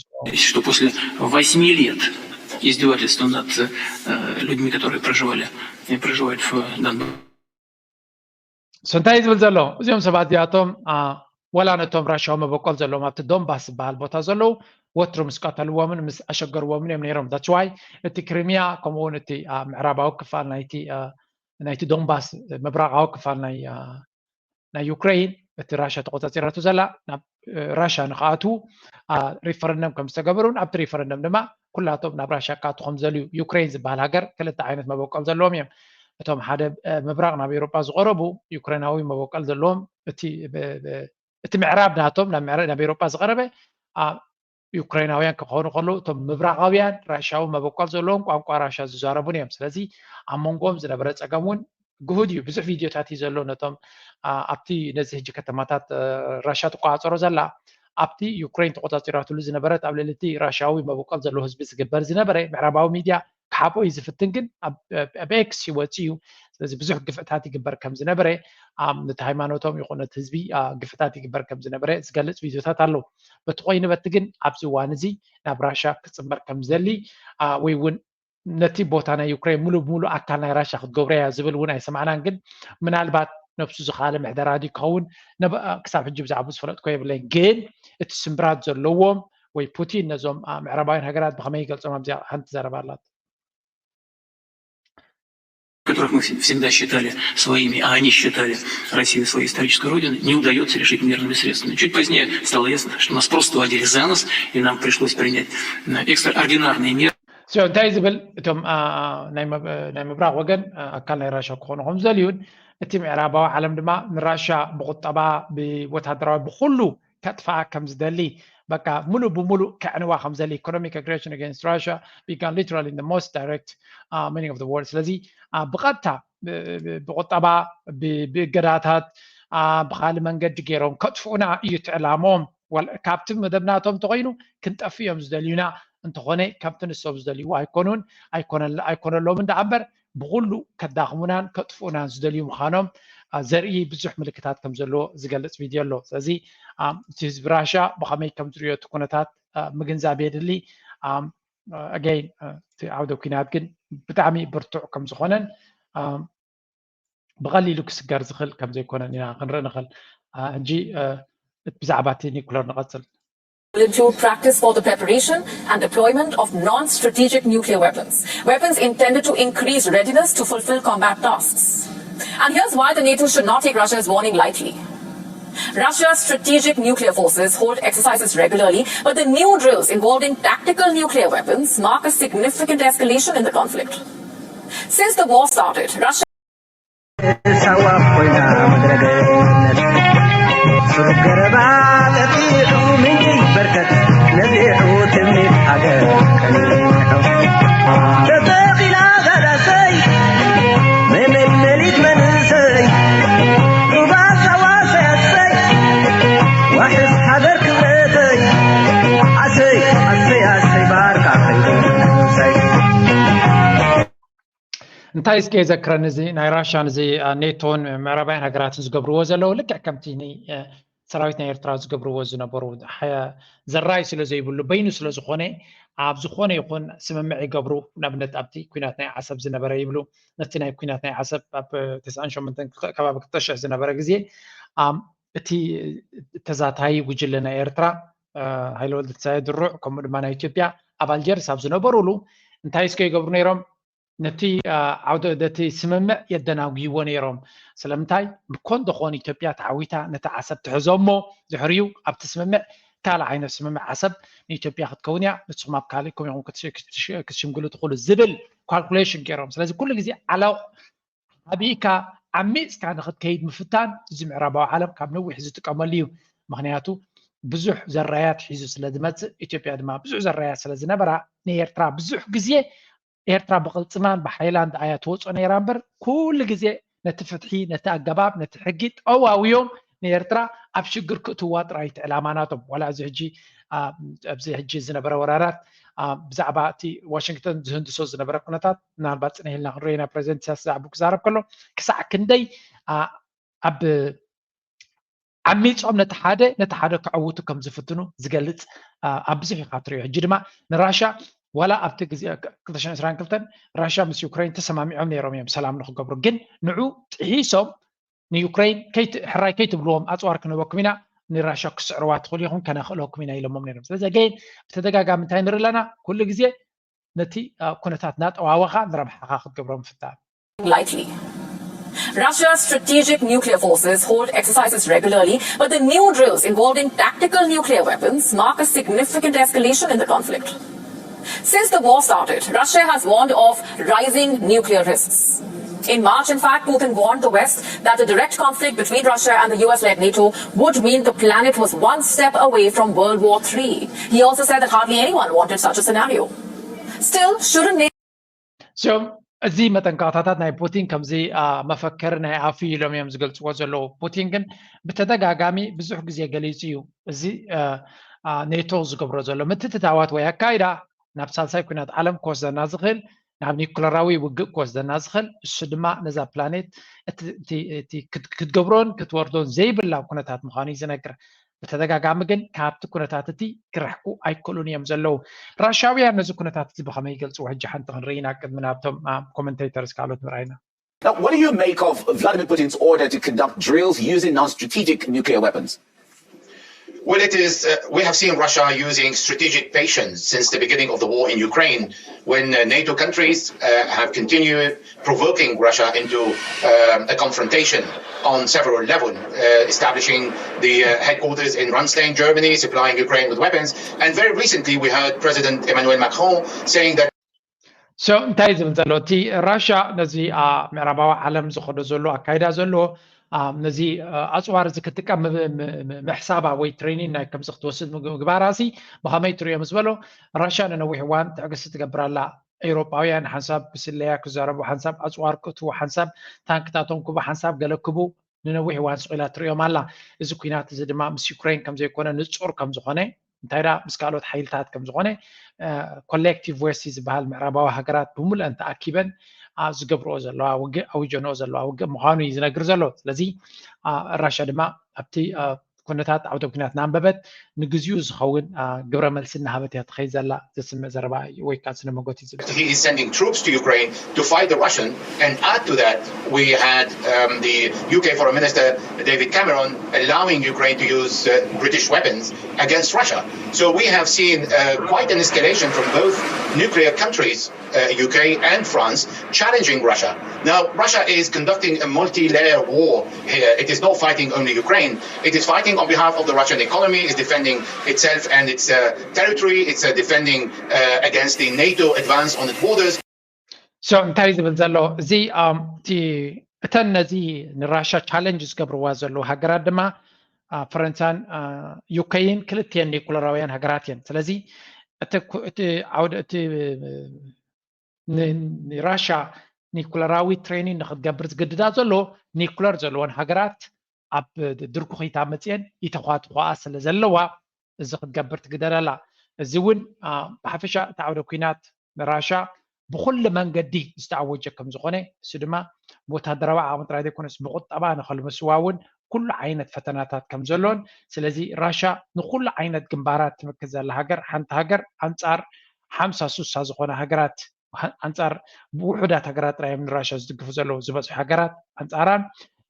Что после восьми лет издевательства над э, людьми, которые проживали и проживают в Донбассе. እንታይ ዝብል ዘሎ? እዚኦም ሰባት እዚኣቶም ወላ ነቶም ራሻዊ መበቆል ዘለዎም ኣብቲ ዶንባስ ዝበሃል ቦታ ዘለዉ ወትሩ ምስ ቀተልዎምን ምስ ኣሸገርዎምን እዮም ነይሮም። ዛችዋይ እቲ ክሪሚያ ከምኡውን እቲ ምዕራባዊ ክፋል ናይቲ ዶንባስ ምብራቃዊ ክፋል ናይ ናይ ዩክሬን እቲ ራሻ ተቆፃፂራቱ ዘላ ናብ ራሻ ንክኣትዉ ሪፈረንደም ከም ዝተገበሩን ኣብቲ ሪፈረንደም ድማ ኩላቶም ናብ ራሻ ክኣቱ ከም ዘልዩ ዩክሬን ዝበሃል ሃገር ክልተ ዓይነት መበቆል ዘለዎም እዮም። እቶም ሓደ ምብራቅ ናብ ኤሮጳ ዝቀረቡ ዩክሬናዊ መበቆል ዘለዎም እቲ ምዕራብ ናቶም ናብ ኤሮጳ ዝቀረበ ዩክሬናውያን ክኾኑ ከለዉ እቶም ምብራቃውያን ራሻዊ መበቆል ዘለዎም ቋንቋ ራሻ ዝዛረቡን እዮም። ስለዚ ኣብ መንጎኦም ዝነበረ ፀገም እውን ግሁድ እዩ። ብዙሕ ቪድዮታት እዩ ዘሎ ነቶም ኣብቲ ነዚ ሕጂ ከተማታት ራሻ ትቆፃፀሮ ዘላ ኣብቲ ዩክሬን ተቆፃፂራትሉ ዝነበረት ኣብ ልዕሊ እቲ ራሻዊ መበቆል ዘለዎ ህዝቢ ዝግበር ዝነበረ ምዕራባዊ ሚድያ ክሓብኦ እዩ ዝፍትን፣ ግን ኣብ ኤክስ ይወፅእ እዩ። ስለዚ ብዙሕ ግፍዕታት ይግበር ከም ዝነበረ፣ ነቲ ሃይማኖቶም ይኹን ነቲ ህዝቢ ግፍዕታት ይግበር ከም ዝነበረ ዝገልፅ ቪድዮታት ኣለዉ። በቲ ኮይኑ በቲ ግን ኣብዚ እዋን እዚ ናብ ራሻ ክፅንበር ከም ዝደሊ ወይ እውን ነቲ ቦታ ናይ ዩክሬን ሙሉ ብሙሉ ኣካል ናይ ራሻ ክትገብሮ እያ ዝብል እውን ኣይሰማዕናን። ግን ምናልባት ነብሱ ዝኻለ ምሕደራ ድዩ ክኸውን ክሳብ ሕጂ ብዛዕባ ዝፈለጥኮ የብለይን። ግን እቲ ስምብራት ዘለዎም ወይ ፑቲን ነዞም ምዕራባውያን ሃገራት ብኸመይ ይገልጾም ኣብዚኣ ሓንቲ ዘረባ ኣላት። которых мы всегда считали своими, а они считали Россию своей исторической родиной, не удается решить мирными средствами. Чуть позднее стало ясно, что нас просто водили за нос, и нам пришлось принять экстраординарные меры. እንታይ ዝብል እቶም ናይ ምብራቅ ወገን ኣካል ናይ ራሻ ክኾኑ ከም ዝደልዩን እቲ ምዕራባዊ ዓለም ድማ ንራሻ ብቁጠባ ብወታደራዊ ብኩሉ ከጥፍኣ ከም ዝደሊ በቃ ሙሉ ብሙሉ ከዕንዋ ከም ዘሊ economic aggression against Russia began literally in the most direct meaning of the word። ስለዚ ብቐጥታ ብቁጠባ ብእገዳታት ብካሊ መንገዲ ገይሮም ከጥፍኡና እዩ ትዕላሞም። ካብቲ መደብ ናቶም እንተኮይኑ ክንጠፍ እዮም ዝደልዩና፣ እንተኾነ ከምቲ ንሶም ዝደልይዎ ኣይኮኑን ኣይኮነሎምን ደኣ እምበር ብኩሉ ከዳኽሙናን ከጥፍኡናን ዝደልዩ ምዃኖም ዘርኢ ብዙሕ ምልክታት ከም ዘለዎ ዝገልፅ ቪድዮ ኣሎ። ስለዚ እቲ ህዝቢ ራሻ ብኸመይ ከም ዝሪኦ እቲ ኩነታት ምግንዛብ የድሊ። ኣገይን እቲ ዓውደ ኩናት ግን ብጣዕሚ ብርቱዕ ከም ዝኾነን ብቐሊሉ ክስገር ዝኽእል ከም ዘይኮነን ኢና ክንርኢ ንኽእል። ሕጂ ብዛዕባ እቲ ኒኩለር ንቐፅል። To practice for the preparation and deployment of non-strategic nuclear weapons, weapons intended to increase readiness to fulfill combat tasks. And here's why the NATO should not take Russia's warning lightly. Russia's strategic nuclear forces hold exercises regularly, but the new drills involving tactical nuclear weapons mark a significant escalation in the conflict. Since the war started, Russia ሳዋ ኮይና ምድረ ገነት ሱር ገረባ ጠፊሑ ምንጭ በርከት ነዚሑ ትምኒት ሃገር ቀኒሑ ተተኺላ ጋዳሰይ መመልመሊት መንእሰይ ሩባ ሳዋ ሰያሰይ ዋሕስ ሃገር ክብረተይ ኣሰይ ኣሰይ ኣሰይ ባርካ ከይሰይ እንታይ እስከ የዘክረኒ እዚ ናይ ራሻን እዚ ኔቶን ምዕራባውያን ሃገራትን ዝገብርዎ ዘለዉ ልክዕ ከምቲ ሰራዊት ናይ ኤርትራ ዝገብርዎ ዝነበሩ ዘራይ ስለ ዘይብሉ በይኑ ስለ ዝኾነ ኣብ ዝኾነ ይኹን ስምምዕ ይገብሩ። ንኣብነት ኣብቲ ኩናት ናይ ዓሰብ ዝነበረ ይብሉ ነቲ ናይ ኩናት ናይ ዓሰብ ኣብ ተስዓን ሸሞንተን ከባቢ ክልተ ሽሕ ዝነበረ ግዜ እቲ ተዛታይ ጉጅለ ናይ ኤርትራ ሃይለ ወልደትንሳኤ ድሩዕ ከምኡ ድማ ናይ ኢትዮጵያ ኣብ ኣልጀርስ ኣብ ዝነበሩሉ እንታይ እስከ ይገብሩ ነይሮም? ነቲ ዓውደ ነቲ ስምምዕ የደናጉይዎ ነይሮም። ስለምንታይ ብኮን ደኾን ኢትዮጵያ ተዓዊታ ነቲ ዓሰብ ትሕዞ እሞ ድሕሪኡ ኣብቲ ስምምዕ ካልእ ዓይነት ስምምዕ ዓሰብ ንኢትዮጵያ ክትከውን እያ፣ ንስኹም ኣብ ካልእ ከምኡ ኢኹም ክትሽምግሉ ትኽእሉ ዝብል ካልኩሌሽን ገይሮም። ስለዚ ኩሉ ግዜ ዓላቕ ዓቢእካ ዓሚፅካ ንክትከይድ ምፍታን እዚ ምዕራባዊ ዓለም ካብ ነዊሕ ዝጥቀመሉ እዩ። ምክንያቱ ብዙሕ ዘራያት ሒዙ ስለ ዝመፅእ ኢትዮጵያ ድማ ብዙሕ ዘራያት ስለ ዝነበራ ንኤርትራ ብዙሕ ግዜ ኤርትራ ብቅልፅማን ብሓይላን ደኣያ ትወፅኦ ነይራ እምበር ኩሉ ግዜ ነቲ ፍትሒ ነቲ ኣገባብ ነቲ ሕጊ ጠዋውዮም ንኤርትራ ኣብ ሽግር ክእትዋ ጥራይ እቲ ዕላማ ናቶም ዋላ እዚ ሕጂ ኣብዚ ሕጂ ዝነበረ ወራራት ብዛዕባ እቲ ዋሽንግተን ዝህንድሶ ዝነበረ ኩነታት ምናልባት ፅንሕ ኢልና ክንሪኦ ኢና ፕረዚደንት ኢሳያስ ብዛዕባኡ ክዛረብ ከሎ ክሳዕ ክንደይ ኣብ ዓሚፆም ነቲ ሓደ ነቲ ሓደ ክዕውቱ ከም ዝፍትኑ ዝገልፅ ኣብ ብዙሕ ኢካ ትሪኦ። ሕጂ ድማ ንራሻ ዋላ ኣብቲ ግዜ ክልተ ሽሕን ዕስራን ክልተን ራሻ ምስ ዩክሬን ተሰማሚዖም ነይሮም እዮም ሰላም ንክገብሩ፣ ግን ንዑ ጥሒሶም ንዩክሬን ሕራይ ከይትብልዎም ኣፅዋር ክንህበኩም ኢና፣ ንራሻ ክስዕርዋ ትኽእሉ ኢኹም፣ ከነኽእለኩም ኢና ኢሎሞም ነይሮም። ስለዚ ገይን ብተደጋጋሚ እንታይ ንርኢ ኣለና? ኩሉ ግዜ ነቲ ኩነታት እናጠዋወኻ ንረብሓኻ ክትገብሮ ምፍታን። Lightly. Russia's strategic nuclear forces hold exercises regularly, but the new drills involving tactical nuclear weapons mark a significant escalation in the conflict. Since the war started, Russia has warned of rising nuclear risks. In March, in fact, Putin warned the West that a direct conflict between Russia and the U S led NATO would mean the planet was one step away from World War three. He also said that hardly anyone wanted such a scenario. Still, shouldn't NATO እዚ መጠንቀቕታታት ናይ ፑቲን ከምዚ መፈክር ናይ ኣፍ ኢሎም እዮም ዝገልፅዎ ዘለዉ። ፑቲን ግን ብተደጋጋሚ ብዙሕ ግዜ ገሊፁ እዩ። እዚ ኔቶ ዝገብሮ ዘሎ ምትእትታዋት ወይ ኣካይዳ ናብ ሳልሳይ ኩናት ዓለም ክወስደና ዝኽእል፣ ናብ ኒኩለራዊ ውግእ ክወስደና ዝኽእል፣ እሱ ድማ ነዛ ፕላኔት ክትገብሮን ክትወርዶን ዘይብላ ኩነታት ምዃኑ እዩ ዝነግር። ብተደጋጋሚ ግን ካብቲ ኩነታት እቲ ክርሕቁ ኣይክእሉን እዮም ዘለዉ። ራሻውያን ነዚ ኩነታት እዚ ብኸመይ ይገልፅዎ? ሕጂ ሓንቲ ክንርኢ ኢና ቅድሚ ናብቶም ኮመንቴተርስ ካልኦት ምርኣይና። Now, what do you make of Vladimir Putin's order to conduct drills using non-strategic nuclear weapons? Well, it is. Uh, we have seen Russia using strategic patience since the beginning of the war in Ukraine, when uh, NATO countries uh, have continued provoking Russia into um, a confrontation on several levels, uh, establishing the uh, headquarters in Ramstein, Germany, supplying Ukraine with weapons. And very recently, we heard President Emmanuel Macron saying that so እንታይ ዝብል ዘሎ እቲ ራሻ ነዚ ምዕራባዊ ዓለም ዝኸዶ ዘሎ ኣካይዳ ዘሎ ነዚ ኣፅዋር እዚ ክትጥቀም ምሕሳባ ወይ ትሬኒን ናይ ከምዚ ክትወስድ ምግባራ ሲ ብኸመይ ትሪኦ ምስ በሎ፣ ራሻ ንነዊሕ እዋን ትዕግስቲ ትገብር ኣላ። ኤውሮጳውያን ሓንሳብ ብስለያ ክዛረቡ፣ ሓንሳብ ኣፅዋር ክእትዉ፣ ሓንሳብ ታንክታቶም ክቡ፣ ሓንሳብ ገለ ክቡ ንነዊሕ እዋን ስቕ ኢላ ትሪኦም ኣላ። እዚ ኩናት እዚ ድማ ምስ ዩክሬን ከም ዘይኮነ ንጹር ከም ዝኾነ፣ እንታይ ደኣ ምስ ካልኦት ሓይልታት ከም ዝኾነ ኮሌክቲቭ ዌስት ዝበሃል ምዕራባዊ ሃገራት ብምሉአን ተኣኪበን ዝገብርኦ ዘለዋ ውግእ ኣዊጀንኦ ዘለዋ ውግእ ምዃኑ እዩ ዝነግር ዘሎ። ስለዚ ራሻ ድማ ኣብቲ ኩነታት ዓውደ ኩናት እናንበበት ንግዚኡ ዝኸውን ግብረ መልሲ እናሃበት እያ ትኸይድ ዘላ ዘስምዕ ዘረባ እዩ ወይ ከዓ ስነ መጎት እዩ ዝብል። He is sending troops to Ukraine to fight the Russian and add to that we had um, the U K Foreign Minister David Cameron allowing Ukraine to use uh, British weapons against Russia. So we have seen uh, quite an escalation from both nuclear countries, uh, U K and France, challenging Russia. Now, Russia is conducting a multi-layer war here. It is not fighting only Ukraine. It is fighting on behalf of the Russian economy, is defending itself and its uh, territory. It's uh, defending uh, against the NATO advance on its borders. So እንታይ ዝብል ዘሎ እዚ እቲ እተን ነዚ ንራሻ ቻለንጅ ዝገብርዋ ዘለዉ ሃገራት ድማ ፈረንሳን ዩከይን ክልትኤን ኒኩለራውያን ሃገራት እየን። ስለዚ እቲ ዓውደ እቲ ንራሻ ኒኩለራዊ ትሬኒን ንክትገብር ዝግድዳ ዘሎ ኒኩለር ዘለወን ሃገራት ኣብ ድርኩኺታ መፅአን ይተኳትኳኣ ስለ ዘለዋ እዚ ክትገብር ትግደድ ኣላ። እዚ እውን ብሓፈሻ እቲ ዓውደ ኩናት ንራሻ ብኩሉ መንገዲ ዝተኣወጀ ከም ዝኾነ፣ እሱ ድማ ብወታደራዊ ዓቕሚ ጥራይ ዘይኮነስ ብቁጠባ ንኸልምስዋ እውን ኩሉ ዓይነት ፈተናታት ከም ዘሎን፣ ስለዚ ራሻ ንኩሉ ዓይነት ግንባራት ትምክት ዘላ ሃገር፣ ሓንቲ ሃገር ኣንጻር ሓምሳ ሱሳ ዝኾነ ሃገራት ኣንጻር ብውሑዳት ሃገራት ጥራይ እዮም ንራሻ ዝድግፉ ዘለዉ። ዝበዝሑ ሃገራት ኣንጻራን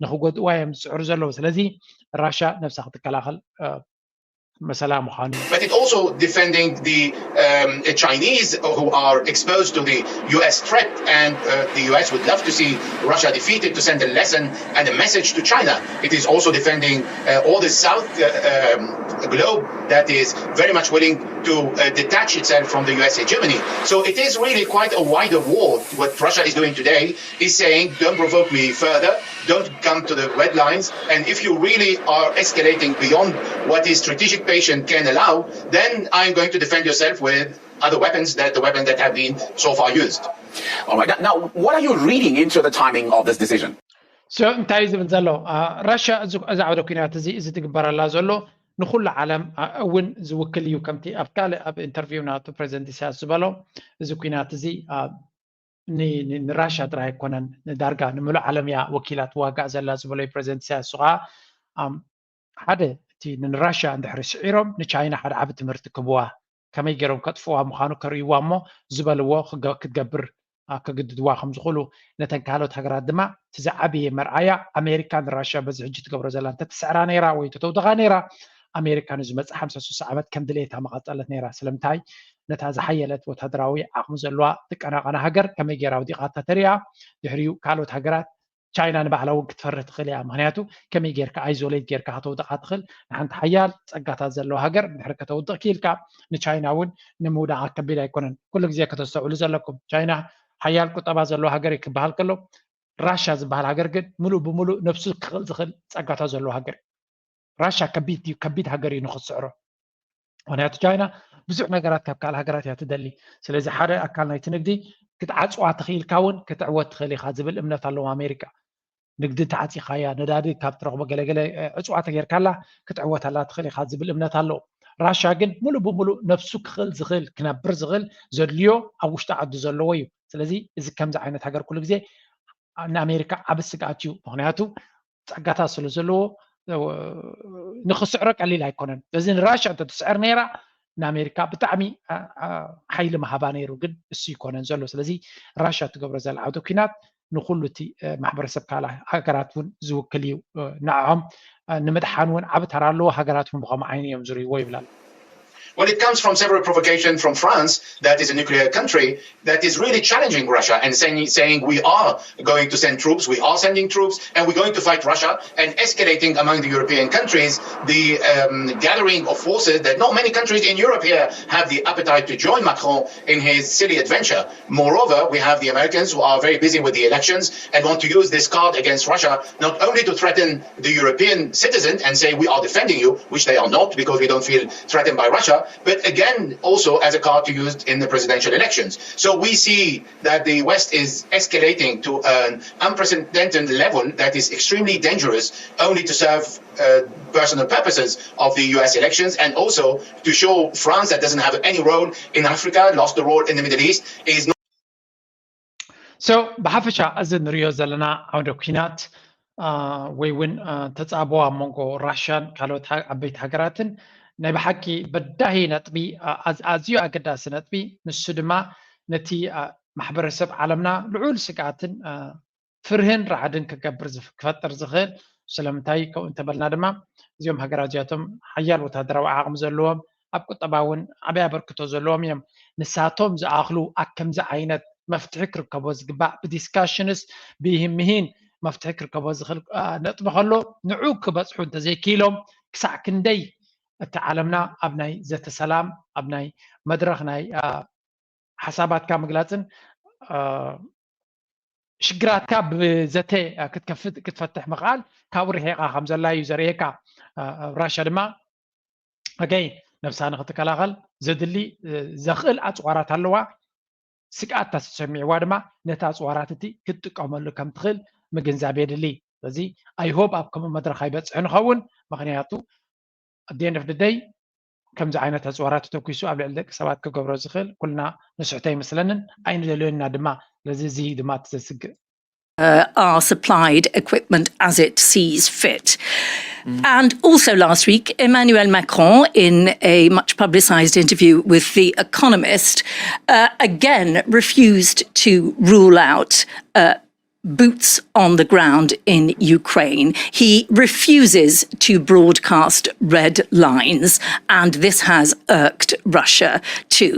ንክጎድእዋ እዮም ዝፅዕሩ ዘለዉ። ስለዚ ራሻ ነብሳ ክትከላኸል መሰላ ምዃኑ እዩ። But it also defending the um, Chinese who are exposed to the U S threat, and uh, the U S would love to see Russia defeated to send a lesson and a message to China. It is also defending uh, all the South uh, um, globe that is very much willing to uh, detach itself from the U S hegemony. So it is really quite a wider war. What Russia is doing today is saying, don't provoke me further, don't come to the red lines, and if you really are escalating beyond what is strategic patience can allow, then I'm going to defend yourself with other weapons that the weapons that have been so far used. All right. Now, what are you reading into the timing of this decision? So እንታይ ዝብል ዘሎ ራሽያ እዚ ዓውደ ኩናት እዚ እዚ ትግበረላ ዘሎ ንኩሉ ዓለም እውን ዝውክል እዩ። ከምቲ ኣብ ካልእ ኣብ ኢንተርቪው ናቱ ፕሬዚደንት ኢሳያስ ዝበሎ እዚ ኩናት እዚ ንራሽያ ጥራይ ኣይኮነን፣ ንዳርጋ ንምሉእ ዓለም እያ ወኪላ ትዋጋእ ዘላ ዝበሎ ፕሬዚደንት ኢሳያስ። እሱ ከዓ ሓደ እቲ ንራሻ እንድሕሪ ስዒሮም ንቻይና ሓደ ዓቢ ትምህርቲ ክብዋ ከመይ ገይሮም ከጥፍዋ ምዃኑ ከርእይዋ እሞ ዝበልዎ ክትገብር ክግድድዋ ከም ዝኽእሉ ነተን ካልኦት ሃገራት ድማ እቲ ዝዓበየ መርኣያ ኣሜሪካ ንራሽያ በዚ ሕጂ ትገብሮ ዘላ እንተትስዕራ ነይራ ወይ ተተውድቓ ነይራ ኣሜሪካ ንዝመፅእ ሓምሳ ስሳ ዓመት ከም ድሌታ መቐፀለት ነይራ። ስለምንታይ ነታ ዝሓየለት ወታደራዊ ዓቕሚ ዘለዋ ትቀናቐና ሃገር ከመይ ገይራ ውዲቓታ ተሪኣ ድሕሪኡ ካልኦት ሃገራት ቻይና ንባዕላ እውን ክትፈርህ ትኽእል እያ። ምክንያቱ ከመይ ጌርካ ኣይዞሌት ጌርካ ከተውድቃ ትኽእል ንሓንቲ ሓያል ፀጋታት ዘለዎ ሃገር ድሕሪ ከተውድቕ ክኢልካ ንቻይና እውን ንምውዳቓ ከቢድ ኣይኮነን። ኩሉ ግዜ ከተስተውዕሉ ዘለኩም ቻይና ሓያል ቁጠባ ዘለዎ ሃገር እዩ ክበሃል ከሎ ራሻ ዝበሃል ሃገር ግን ሙሉእ ብሙሉእ ነብሱ ክኽእል ዝኽእል ፀጋታት ዘለዎ ሃገር እዩ። ራሻ ከቢድ እዩ፣ ከቢድ ሃገር እዩ ንክትስዕሮ። ምክንያቱ ቻይና ብዙሕ ነገራት ካብ ካልእ ሃገራት እያ ትደሊ። ስለዚ ሓደ ኣካል ናይቲ ንግዲ ክትዓፅዋ ትኽኢልካ እውን ክትዕወት ትኽእል ኢኻ ዝብል እምነት ኣለዎም ኣሜሪካ። ንግዲ ተዓፂኻያ ነዳዲ ካብ ትረኽቦ ገለገለ ዕፅዋ ተጌርካላ ክትዕወታላ ትኽእል ኢኻ ዝብል እምነት ኣለዎ። ራሻ ግን ሙሉእ ብሙሉእ ነብሱ ክኽእል ዝኽእል ክነብር ዝኽእል ዘድልዮ ኣብ ውሽጢ ዓዱ ዘለዎ እዩ። ስለዚ እዚ ከምዚ ዓይነት ሃገር ኩሉ ግዜ ንኣሜሪካ ዓቢ ስግኣት እዩ። ምክንያቱ ጸጋታት ስለ ዘለዎ ንክስዕሮ ቀሊል ኣይኮነን። ስለዚ ንራሻ እንተትስዕር ነይራ ንኣሜሪካ ብጣዕሚ ሓይሊ ምሃባ ነይሩ፣ ግን እሱ ይኮነን ዘሎ። ስለዚ ራሻ ትገብሮ ዘላ ዓውደ ኲናት ንኩሉ እቲ ማሕበረሰብ ካልእ ሃገራት እውን ዝውክል እዩ። ንዕኦም ንምድሓን እውን ዓቢ ተራ ኣለዎ። ሃገራት እውን ብኸምኡ ዓይኒ እዮም ዝርእይዎ ይብል ኣሎ። Well, it comes from several provocation from France, that is a nuclear country, that is really challenging Russia and saying, saying we are going to send troops, we are sending troops, and we're going to fight Russia, and escalating among the European countries the um, gathering of forces that not many countries in Europe here have the appetite to join Macron in his silly adventure. Moreover, we have the Americans who are very busy with the elections and want to use this card against Russia, not only to threaten the European citizen and say we are defending you, which they are not because we don't feel threatened by Russia, but again also as a card to use in the presidential elections. So we see that the West is escalating to an unprecedented level that is extremely dangerous, only to serve uh, personal purposes of the U S elections and also to show France that doesn't have any role in Africa, lost the role in the Middle East, is not So ብሓፈሻ እዚ ንሪኦ ዘለና ዓውደ ኲናት ወይ እውን ተፃቦ ኣብ መንጎ ራሽያን ካልኦት ዓበይቲ ሃገራትን ናይ ብሓቂ በዳሂ ነጥቢ ኣዝዩ ኣገዳሲ ነጥቢ ንሱ ድማ ነቲ ማሕበረሰብ ዓለምና ልዑል ስግኣትን ፍርህን ራዕድን ክገብር ክፈጥር ዝኽእል ስለምንታይ ከምኡ እንተበልና ድማ እዚኦም ሃገራት እዚኣቶም ሓያል ወታደራዊ ዓቕሚ ዘለዎም ኣብ ቁጠባ እውን ዓብይ ኣበርክቶ ዘለዎም እዮም። ንሳቶም ዝኣኽሉ ኣብ ከምዚ ዓይነት መፍትሒ ክርከቦ ዝግባእ ብዲስካሽንስ ብይህምሂን መፍትሒ ክርከቦ ዝኽእል ነጥቢ ከሎ ንዑ ክበፅሑ እንተዘይክኢሎም ክሳዕ ክንደይ እቲ ዓለምና ኣብ ናይ ዘተ ሰላም ኣብ ናይ መድረኽ ናይ ሓሳባትካ ምግላፅን ሽግራትካ ብዘተ ክትከፍት ክትፈትሕ ምኽኣል ካብኡ ርሒቓ ከም ዘላ እዩ ዘርእየካ። ራሻ ድማ ኣገይ ነብሳ ንክትከላኸል ዘድሊ ዘኽእል ኣፅዋራት ኣለዋ። ስግኣት ተሰሚዕዋ ድማ ነቲ ኣፅዋራት እቲ ክትጥቀመሉ ከም ትኽእል ምግንዛብ የድሊ። ስለዚ ኣይሆብ ኣብ ከምኡ መድረኽ ኣይበፅሕ ንኸውን ምክንያቱ ኣደን ኦፍ ደይ ከምዚ ዓይነት ኣፅዋራት ተተኩሱ ኣብ ልዕሊ ደቂ ሰባት ክገብሮ ዝኽእል ኩልና ንስሕቶ ኣይመስለንን ኣይንደልዮና ድማ። ስለዚ እዚ ድማ እቲ ዘስግእ are supplied equipment as it sees fit. And also last week, Emmanuel Macron, in a much publicised interview with The Economist, uh, again refused to rule out uh, boots on the ground in Ukraine. He refuses to broadcast red lines, and this has irked Russia too.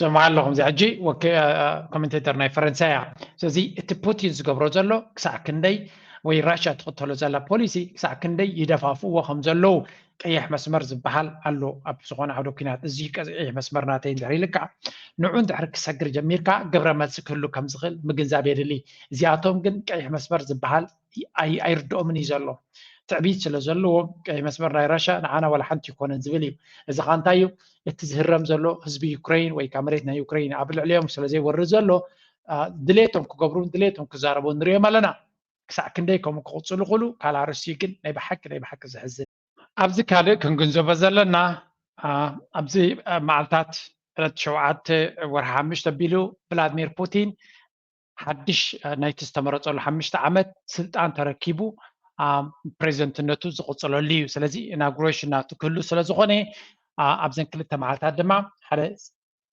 ሰማዕ ኣለኹም እዚ ሕጂ ኮሜንቴተር ናይ ፈረንሳይ እያ። ስለዚ እቲ ፑቲን ዝገብሮ ዘሎ ክሳዕ ክንደይ ወይ ራሽያ ትኽተሎ ዘላ ፖሊሲ ክሳዕ ክንደይ ይደፋፍእዎ ከም ዘለዉ ቀይሕ መስመር ዝበሃል ኣሎ ኣብ ዝኾነ ዓውደ ኲናት። እዚ ቀይሕ መስመር ናተይ እንድሕር ኢልካ ንዑ እንድሕር ክሰግር ጀሚርካ ግብረ መልሲ ክህሉ ከም ዝኽእል ምግንዛብ የድሊ። እዚኣቶም ግን ቀይሕ መስመር ዝበሃል ኣይርድኦምን እዩ ዘሎ። ትዕቢት ስለ ዘለዎም ቀይሕ መስመር ናይ ራሽያ ንዓና ዋላ ሓንቲ ይኮነን ዝብል እዩ። እዚ ከዓ እንታይ እዩ? እቲ ዝህረም ዘሎ ህዝቢ ዩክሬን ወይ ከዓ መሬት ናይ ዩክሬን ኣብ ልዕሊኦም ስለ ዘይወርድ ዘሎ ድሌቶም ክገብሩን ድሌቶም ክዛረቡ ንሪኦም ኣለና። ክሳዕ ክንደይ ከምኡ ክቕፅሉ ክእሉ ካልእ ኣርእስቲ ግን ናይ ብሓቂ ናይ ብሓቂ ዘሕዝን። ኣብዚ ካልእ ክንግንዘቦ ዘለና ኣብዚ መዓልታት ዕለት ሸውዓተ ወርሒ ሓሙሽተ ኣቢሉ ቭላድሚር ፑቲን ሓድሽ ናይቲ ዝተመረፀሉ ሓሙሽተ ዓመት ስልጣን ተረኪቡ ፕሬዚደንትነቱ ዝቕፅለሉ እዩ። ስለዚ ኢናጉሬሽን ናቱ ክህሉ ስለዝኾነ ኣብዘን ክልተ መዓልታት ድማ ሓደ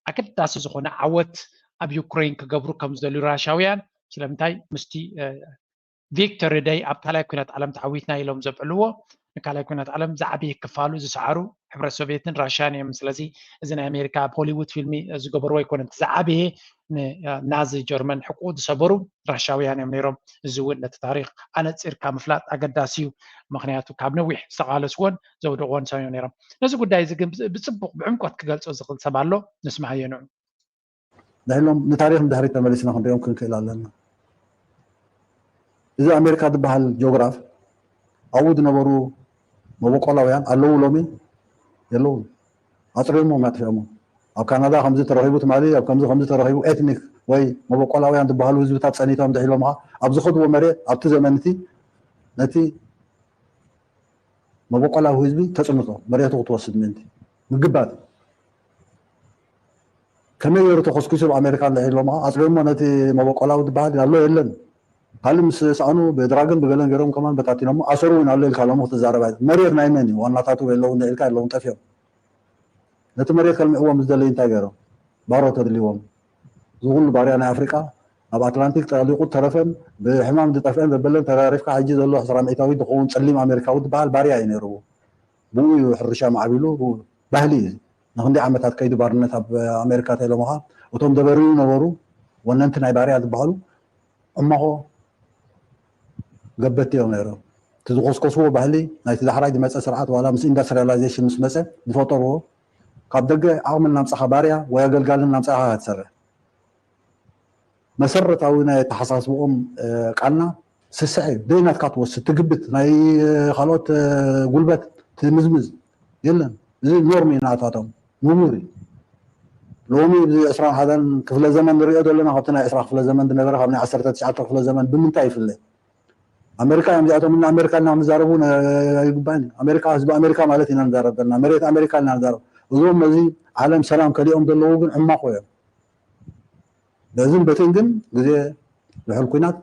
ኣገዳሲ ዝኾነ ዓወት ኣብ ዩክሬን ክገብሩ ከም ዝደልዩ ራሻውያን። ስለምንታይ ምስቲ ቪክቶሪ ደይ ኣብ ካልኣይ ኩናት ዓለም ተዓዊትና ኢሎም ዘብዕልዎ ንካልኣይ ኩናት ዓለም ዝዓበየ ክፋሉ ዝሰዓሩ ሕብረት ሶቪየትን ራሽያን እዮም። ስለዚ እዚ ናይ ኣሜሪካ ኣብ ሆሊውድ ፊልሚ ዝገበርዎ ኣይኮነን። እቲ ዝዓበየ ንናዚ ጀርመን ሕቁ ዝሰበሩ ራሻውያን እዮም ነይሮም። እዚ እውን ነቲ ታሪክ ኣነፂርካ ምፍላጥ ኣገዳሲ እዩ። ምክንያቱ ካብ ነዊሕ ዝተቃለስዎን ዘውደቅዎን ሰብ እዮም ነይሮም። ነዚ ጉዳይ እዚ ግን ብፅቡቅ ብዕምቆት ክገልፆ ዝኽእል ሰብ ኣሎ። ንስማዓዮ ንዑ። ንሕሎም ንታሪክ ንድሕሪት ተመሊስና ክንሪኦም ክንክእል ኣለና። እዚ ኣሜሪካ ዝበሃል ጂኦግራፍ ኣብኡ ዝነበሩ መበቆላውያን ኣለዉ ሎሚ የለዉ። ኣፅሪሞም ኣጥፊኦሞ። ኣብ ካናዳ ከምዚ ተረኺቡ ትማሊ ኣብ ከምዚ ከምዚ ተረኺቡ ኤትኒክ ወይ መበቆላውያን ዝበሃሉ ህዝብታት ፀኒቶም ድሒሎምኻ ኣብ ዝኸድዎ መሬት ኣብቲ ዘመን እቲ ነቲ መበቆላዊ ህዝቢ ተፅንቶ መሬቱ ክትወስድ ምእንቲ ምግባት ከመይ ገይሩ ተኮስኩሱ ኣብ ኣሜሪካ እንድሕር ኢሎም ኣፅሪሞ ነቲ መበቆላዊ ዝበሃል ኣሎ የለን ካልእ ምስ ሰኣኑ ብድራግን ብገለን ገይሮም ከማን በታቲኖሞ ኣሰሩ እውን ኣሎ ኢልካ ሎሚ ክትዛረብ መሬት ናይ መን እዩ ዋናታቱ የለውን ኢልካ የለውን ጠፊኦም ነቲ መሬት ከልምዕዎ ምስ ደለዩ እንታይ ገይሮም ባሮ ተድልዎም ዝኩሉ ባርያ ናይ ኣፍሪቃ ኣብ ኣትላንቲክ ጠሊቁ ተረፈን ብሕማም ዝጠፍአን ዘበለን ተራሪፍካ ሕጂ ዘሎ ዕስራ ሚእታዊት ዝኸውን ፀሊም ኣሜሪካዊ ዝበሃል ባርያ እዩ ነይርዎ ብኡ እዩ ሕርሻ ማዕቢሉ ባህሊ እዩ ንክንደይ ዓመታት ከይዱ ባርነት ኣብ ኣሜሪካ ተኢሎምኻ እቶም ደበርዩ ነበሩ ወነንቲ ናይ ባርያ ዝበሃሉ እማኾ ገበቲ እዮም ነይሮም እቲ ዝኮስኮስዎ ባህሊ ናይቲ ዳሕራይ ዝመፀ ስርዓት ዋላ ምስ ኢንዳስትሪያላይዜሽን ምስ መፀ ዝፈጠርዎ ካብ ደገ ዓቕሚ እናምፃኻ ባርያ ወይ ኣገልጋሊ እናምፃኻ ክትሰርሕ መሰረታዊ ናይ ኣተሓሳስብኦም ቃልና ስስዐ እዩ ደይናትካ ትወስድ ትግብት ናይ ካልኦት ጉልበት ትምዝምዝ የለን እዚ ኖርም እዩ ናታቶም ንቡር እዩ ሎሚ እዚ ዕስራን ሓደን ክፍለ ዘመን ንሪኦ ዘለና ካብቲ ናይ ዕስራ ክፍለ ዘመን ዝነበረ ካብ ናይ ዓሰርተ ትሽዓተ ክፍለ ዘመን ብምንታይ ይፍለ ኣሜሪካ እዮም እዚኣቶም እና ኣሜሪካ እና ንዛረቡ ኣይግባእን ኣሜሪካ ህዝቢ ኣሜሪካ ማለት ኢና ንዛረብ ዘለና መሬት ኣሜሪካ ኢና ንዛረብ እዞም ነዚ ዓለም ሰላም ከሊኦም ዘለዉ ግን ዕማቆ እዮም በዝን በትን ግን ግዜ ዝሕል ኩናት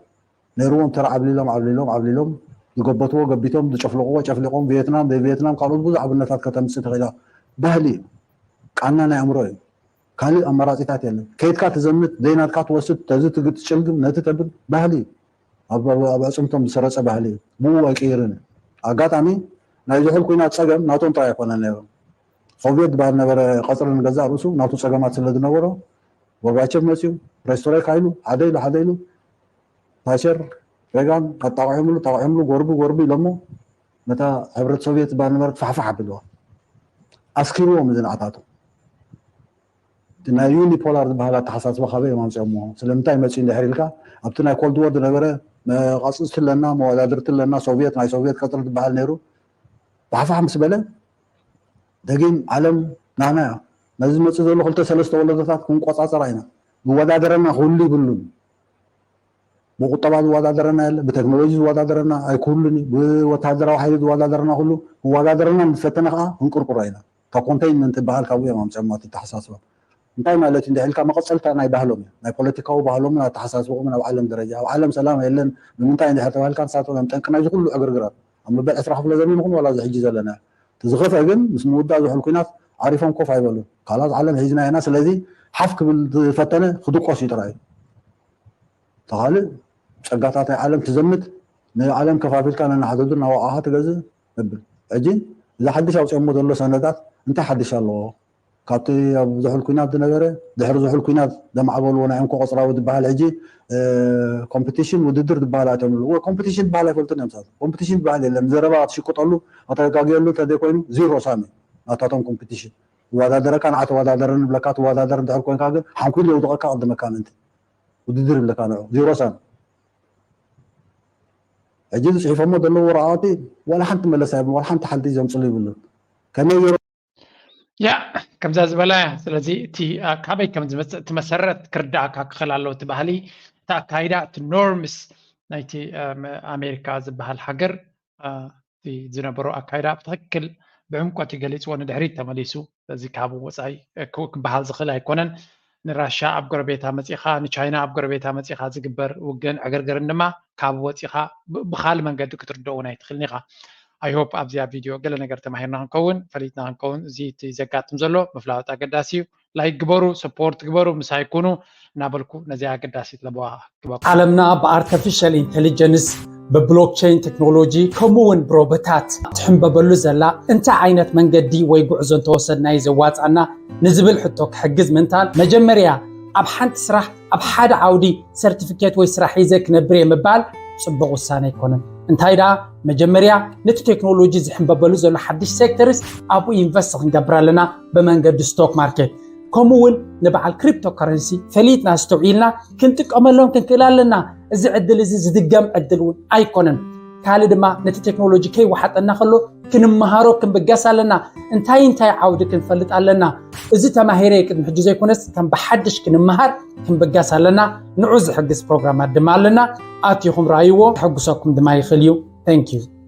ነይርዎም ተራ ዓብሊሎም ዓብሊሎም ዓብሊሎም ዝገበትዎ ገቢቶም ዝጨፍለቅዎ ጨፍሊቆም ቪየትናም ዘይቪየትናም ካልኦት ብዙሕ ኣብነታት ከተምፅእ ትኽእላ ባህሊ እዩ ቃና ናይ ኣእምሮ እዩ ካልእ ኣማራፂታት የለን ከይድካ ትዘምት ዘይናትካ ትወስድ ተዚ ትግት ትጭልግም ነቲ ተብል ባህሊ እዩ ኣብ ኣፅምቶም ዝሰረፀ ባህሊ እዩ ብኡ ኣይቅይርን እዩ ኣጋጣሚ ናይ ዝሑል ኩናት ፀገም ናቶም ጥራይ ኣይኮነን ነይሩ ሶቪየት ዝበሃል ነበረ ቀፅሪ ንገዛእ ርእሱ ናቱ ፀገማት ስለ ዝነበሮ ጎርባቸቭ መፅዩ ፕሬስትሮይካ ኢሉ ሓደ ኢሉ ሓደ ኢሉ ታቸር ሬጋን ኣጣቂዖምሉ ጣቂዖምሉ ጎርቢ ጎርቢ ኢሎሞ ነታ ሕብረት ሶቪየት ዝበሃል ነበረ ትፋሕፋሕ ኣቢልዋ ኣስኪርዎም እዚ ንዓታቱ ናይ ዩኒፖላር ዝበሃል ኣተሓሳስባ ካበይ እዮም ኣምፅኦሞ ስለምንታይ መፅዩ እንድሕር ኢልካ ኣብቲ ናይ ኮልድ ወር ዝነበረ መቃፅፅቲ ኣለና መወዳድርቲ ኣለና ሶቪየት ናይ ሶቪየት ቀፅሪ ዝበሃል ነይሩ ፋሕፋሕ ምስ በለ ደጊም ዓለም ናና እያ ነዚ ዝመፅእ ዘሎ ክልተ ሰለስተ ወለዶታት ክንቆፃፀራ ኢና ዝወዳደረና ክህሉ ይብሉን ብቁጠባ ዝወዳደረና የለ ብቴክኖሎጂ ዝወዳደረና ኣይክህሉን እዩ ብወታደራዊ ሓይሊ ዝወዳደረና ኩሉ ክወዳደረና ዝፈተነ ከዓ ክንቅርቅሮ ኢና ካብ ኮንቴይንመንት ዝበሃል ካብኡ እዮም ኣምፅኦም ማለት ተሓሳስባ እንታይ ማለት እንደ ኢልካ መቐፀልታ ናይ ባህሎም እዩ ናይ ፖለቲካዊ ባህሎምን ኣተሓሳስቦምን ኣብ ዓለም ደረጃ ኣብ ዓለም ሰላም የለን ንምንታይ እንድሕር ተባሂልካ ንሳቶም እዮም ጠንቂ ናይዚ ኩሉ ዕግርግራት ኣብ መበል ዕስራ ክፍለ ዘመን ይኹን ዋላ እዚ ሕጂ ዘለና እቲ ዝኸፍአ ግን ምስ ምውዳእ ዝሑል ኩናት ዓሪፎም ኮፍ ኣይበሉን ካልኣት ዓለም ሒዝና ኢና ስለዚ ሓፍ ክብል ዝፈተነ ክድቆስ እዩ ጥራይ ተኻልእ ጸጋታት ናይ ዓለም ትዘምት ንዓለም ከፋፊልካ ነናሓደዱ እናወቃኻ ትገዝእ ነብል ሕጂ እዚ ሓድሽ ኣውፅኦሞ ዘሎ ሰነዳት እንታይ ሓድሽ ኣለዎ ካብቲ ኣብ ዝሑል ኩናት ዝነበረ ድሕሪ ዝሑል ኩናት ዘማዕበልዎ ናይ እንኮ ቆፅራዊ ዝበሃል ሕጂ ኮምፒቲሽን ውድድር ዝበሃል ኣትዮም ኣለዎ ኮምፒቲሽን ዝበሃል ኣይፈልጥን እዮም ሳት ኮምፒቲሽን ዝበሃል የለን ዘረባ ክትሽቅጠሉ ከተጋግየሉ እንተዘይኮይኑ ዚሮ ሳሚ ናታቶም ኮምፒቲሽን ይወዳደረካ ንዓ ተወዳደረ ንብለካ ትወዳደር እንድሕር ኮንካ ግን ሓንኩል የውድቐካ ቅድመካ ምእንቲ ውድድር ይብለካ ንዑ ዚሮ ሳሚ ሕጂ ዝፅሒፎሞ ዘለዉ ወረቃቅቲ ዋላ ሓንቲ መለሳ የብሉ ዋላ ሓንቲ ሓንቲ ዘምፅሉ ይብሉ ከመይ ገይሮም ያ ከምዛ ዝበላ እያ ስለዚ እቲ ካበይ ከም ዝመፅእ እቲ መሰረት ክርዳእካ ክኽእል ኣለዎ እቲ ባህሊ እቲ ኣካይዳ እቲ ኖርምስ ናይቲ ኣሜሪካ ዝበሃል ሃገር ዝነበሮ ኣካይዳ ብትክክል ብዕምቆት ይገሊፅዎ ንድሕሪት ተመሊሱ እዚ ካብ ወፃኢ ክበሃል ዝኽእል ኣይኮነን ንራሻ ኣብ ጎረቤታ መፂኻ፣ ንቻይና ኣብ ጎረቤታ መፂኻ ዝግበር ውግእን ዕግርግርን ድማ ካብ ወፂኻ ብካል መንገዲ ክትርድኦ እውን ኣይትኽእልን ኢኻ። I hope ኣብዚኣ ቪድዮ ገለ ነገር ተማሂርና ክንከውን፣ ፈሊጥና ክንከውን። እዚ እቲ ዘጋጥም ዘሎ ምፍላጥ ኣገዳሲ እዩ። ላይክ ግበሩ፣ ሰፖርት ግበሩ፣ ምሳይ ኩኑ እናበልኩ ነዚኣ ኣገዳሲት ለበዋ ክበኩ። ዓለምና ብኣርተፊሻል ኢንቴሊጀንስ፣ ብብሎክቸይን ቴክኖሎጂ ከምኡ እውን ብሮቦታት ትሕንበበሉ ዘላ እንታይ ዓይነት መንገዲ ወይ ጉዕዞ እንተወሰድና እዩ ዘዋፃና ንዝብል ሕቶ ክሕግዝ ምንታን፣ መጀመርያ ኣብ ሓንቲ ስራሕ ኣብ ሓደ ዓውዲ ሰርቲፊኬት ወይ ስራሕ ሒዘ ክነብር እየ ምባል ፅቡቕ ውሳነ ኣይኮነን። እንታይ ደኣ መጀመርያ ነቲ ቴክኖሎጂ ዝሕንበበሉ ዘሎ ሓድሽ ሴክተርስ ኣብኡ ኢንቨስት ክንገብር ኣለና ብመንገዲ ስቶክ ማርኬት። ከምኡ እውን ንበዓል ክሪፕቶ ከረንሲ ፈሊጥና ኣስተውዒልና ክንጥቀመሎም ክንክእል ኣለና። እዚ ዕድል እዚ ዝድገም ዕድል እውን ኣይኮነን። ካልእ ድማ ነቲ ቴክኖሎጂ ከይወሓጠና ከሎ ክንመሃሮ ክንብገስ ኣለና። እንታይ እንታይ ዓውዲ ክንፈልጥ ኣለና? እዚ ተማሂረ ቅድሚ ሕጂ ዘይኮነስ ከም ብሓድሽ ክንመሃር ክንብገስ ኣለና። ንዑ ዝሕግዝ ፕሮግራማት ድማ ኣለና። ኣቲኹም ረኣይዎ፣ ክሕግሰኩም ድማ ይኽእል እዩ። Thank you።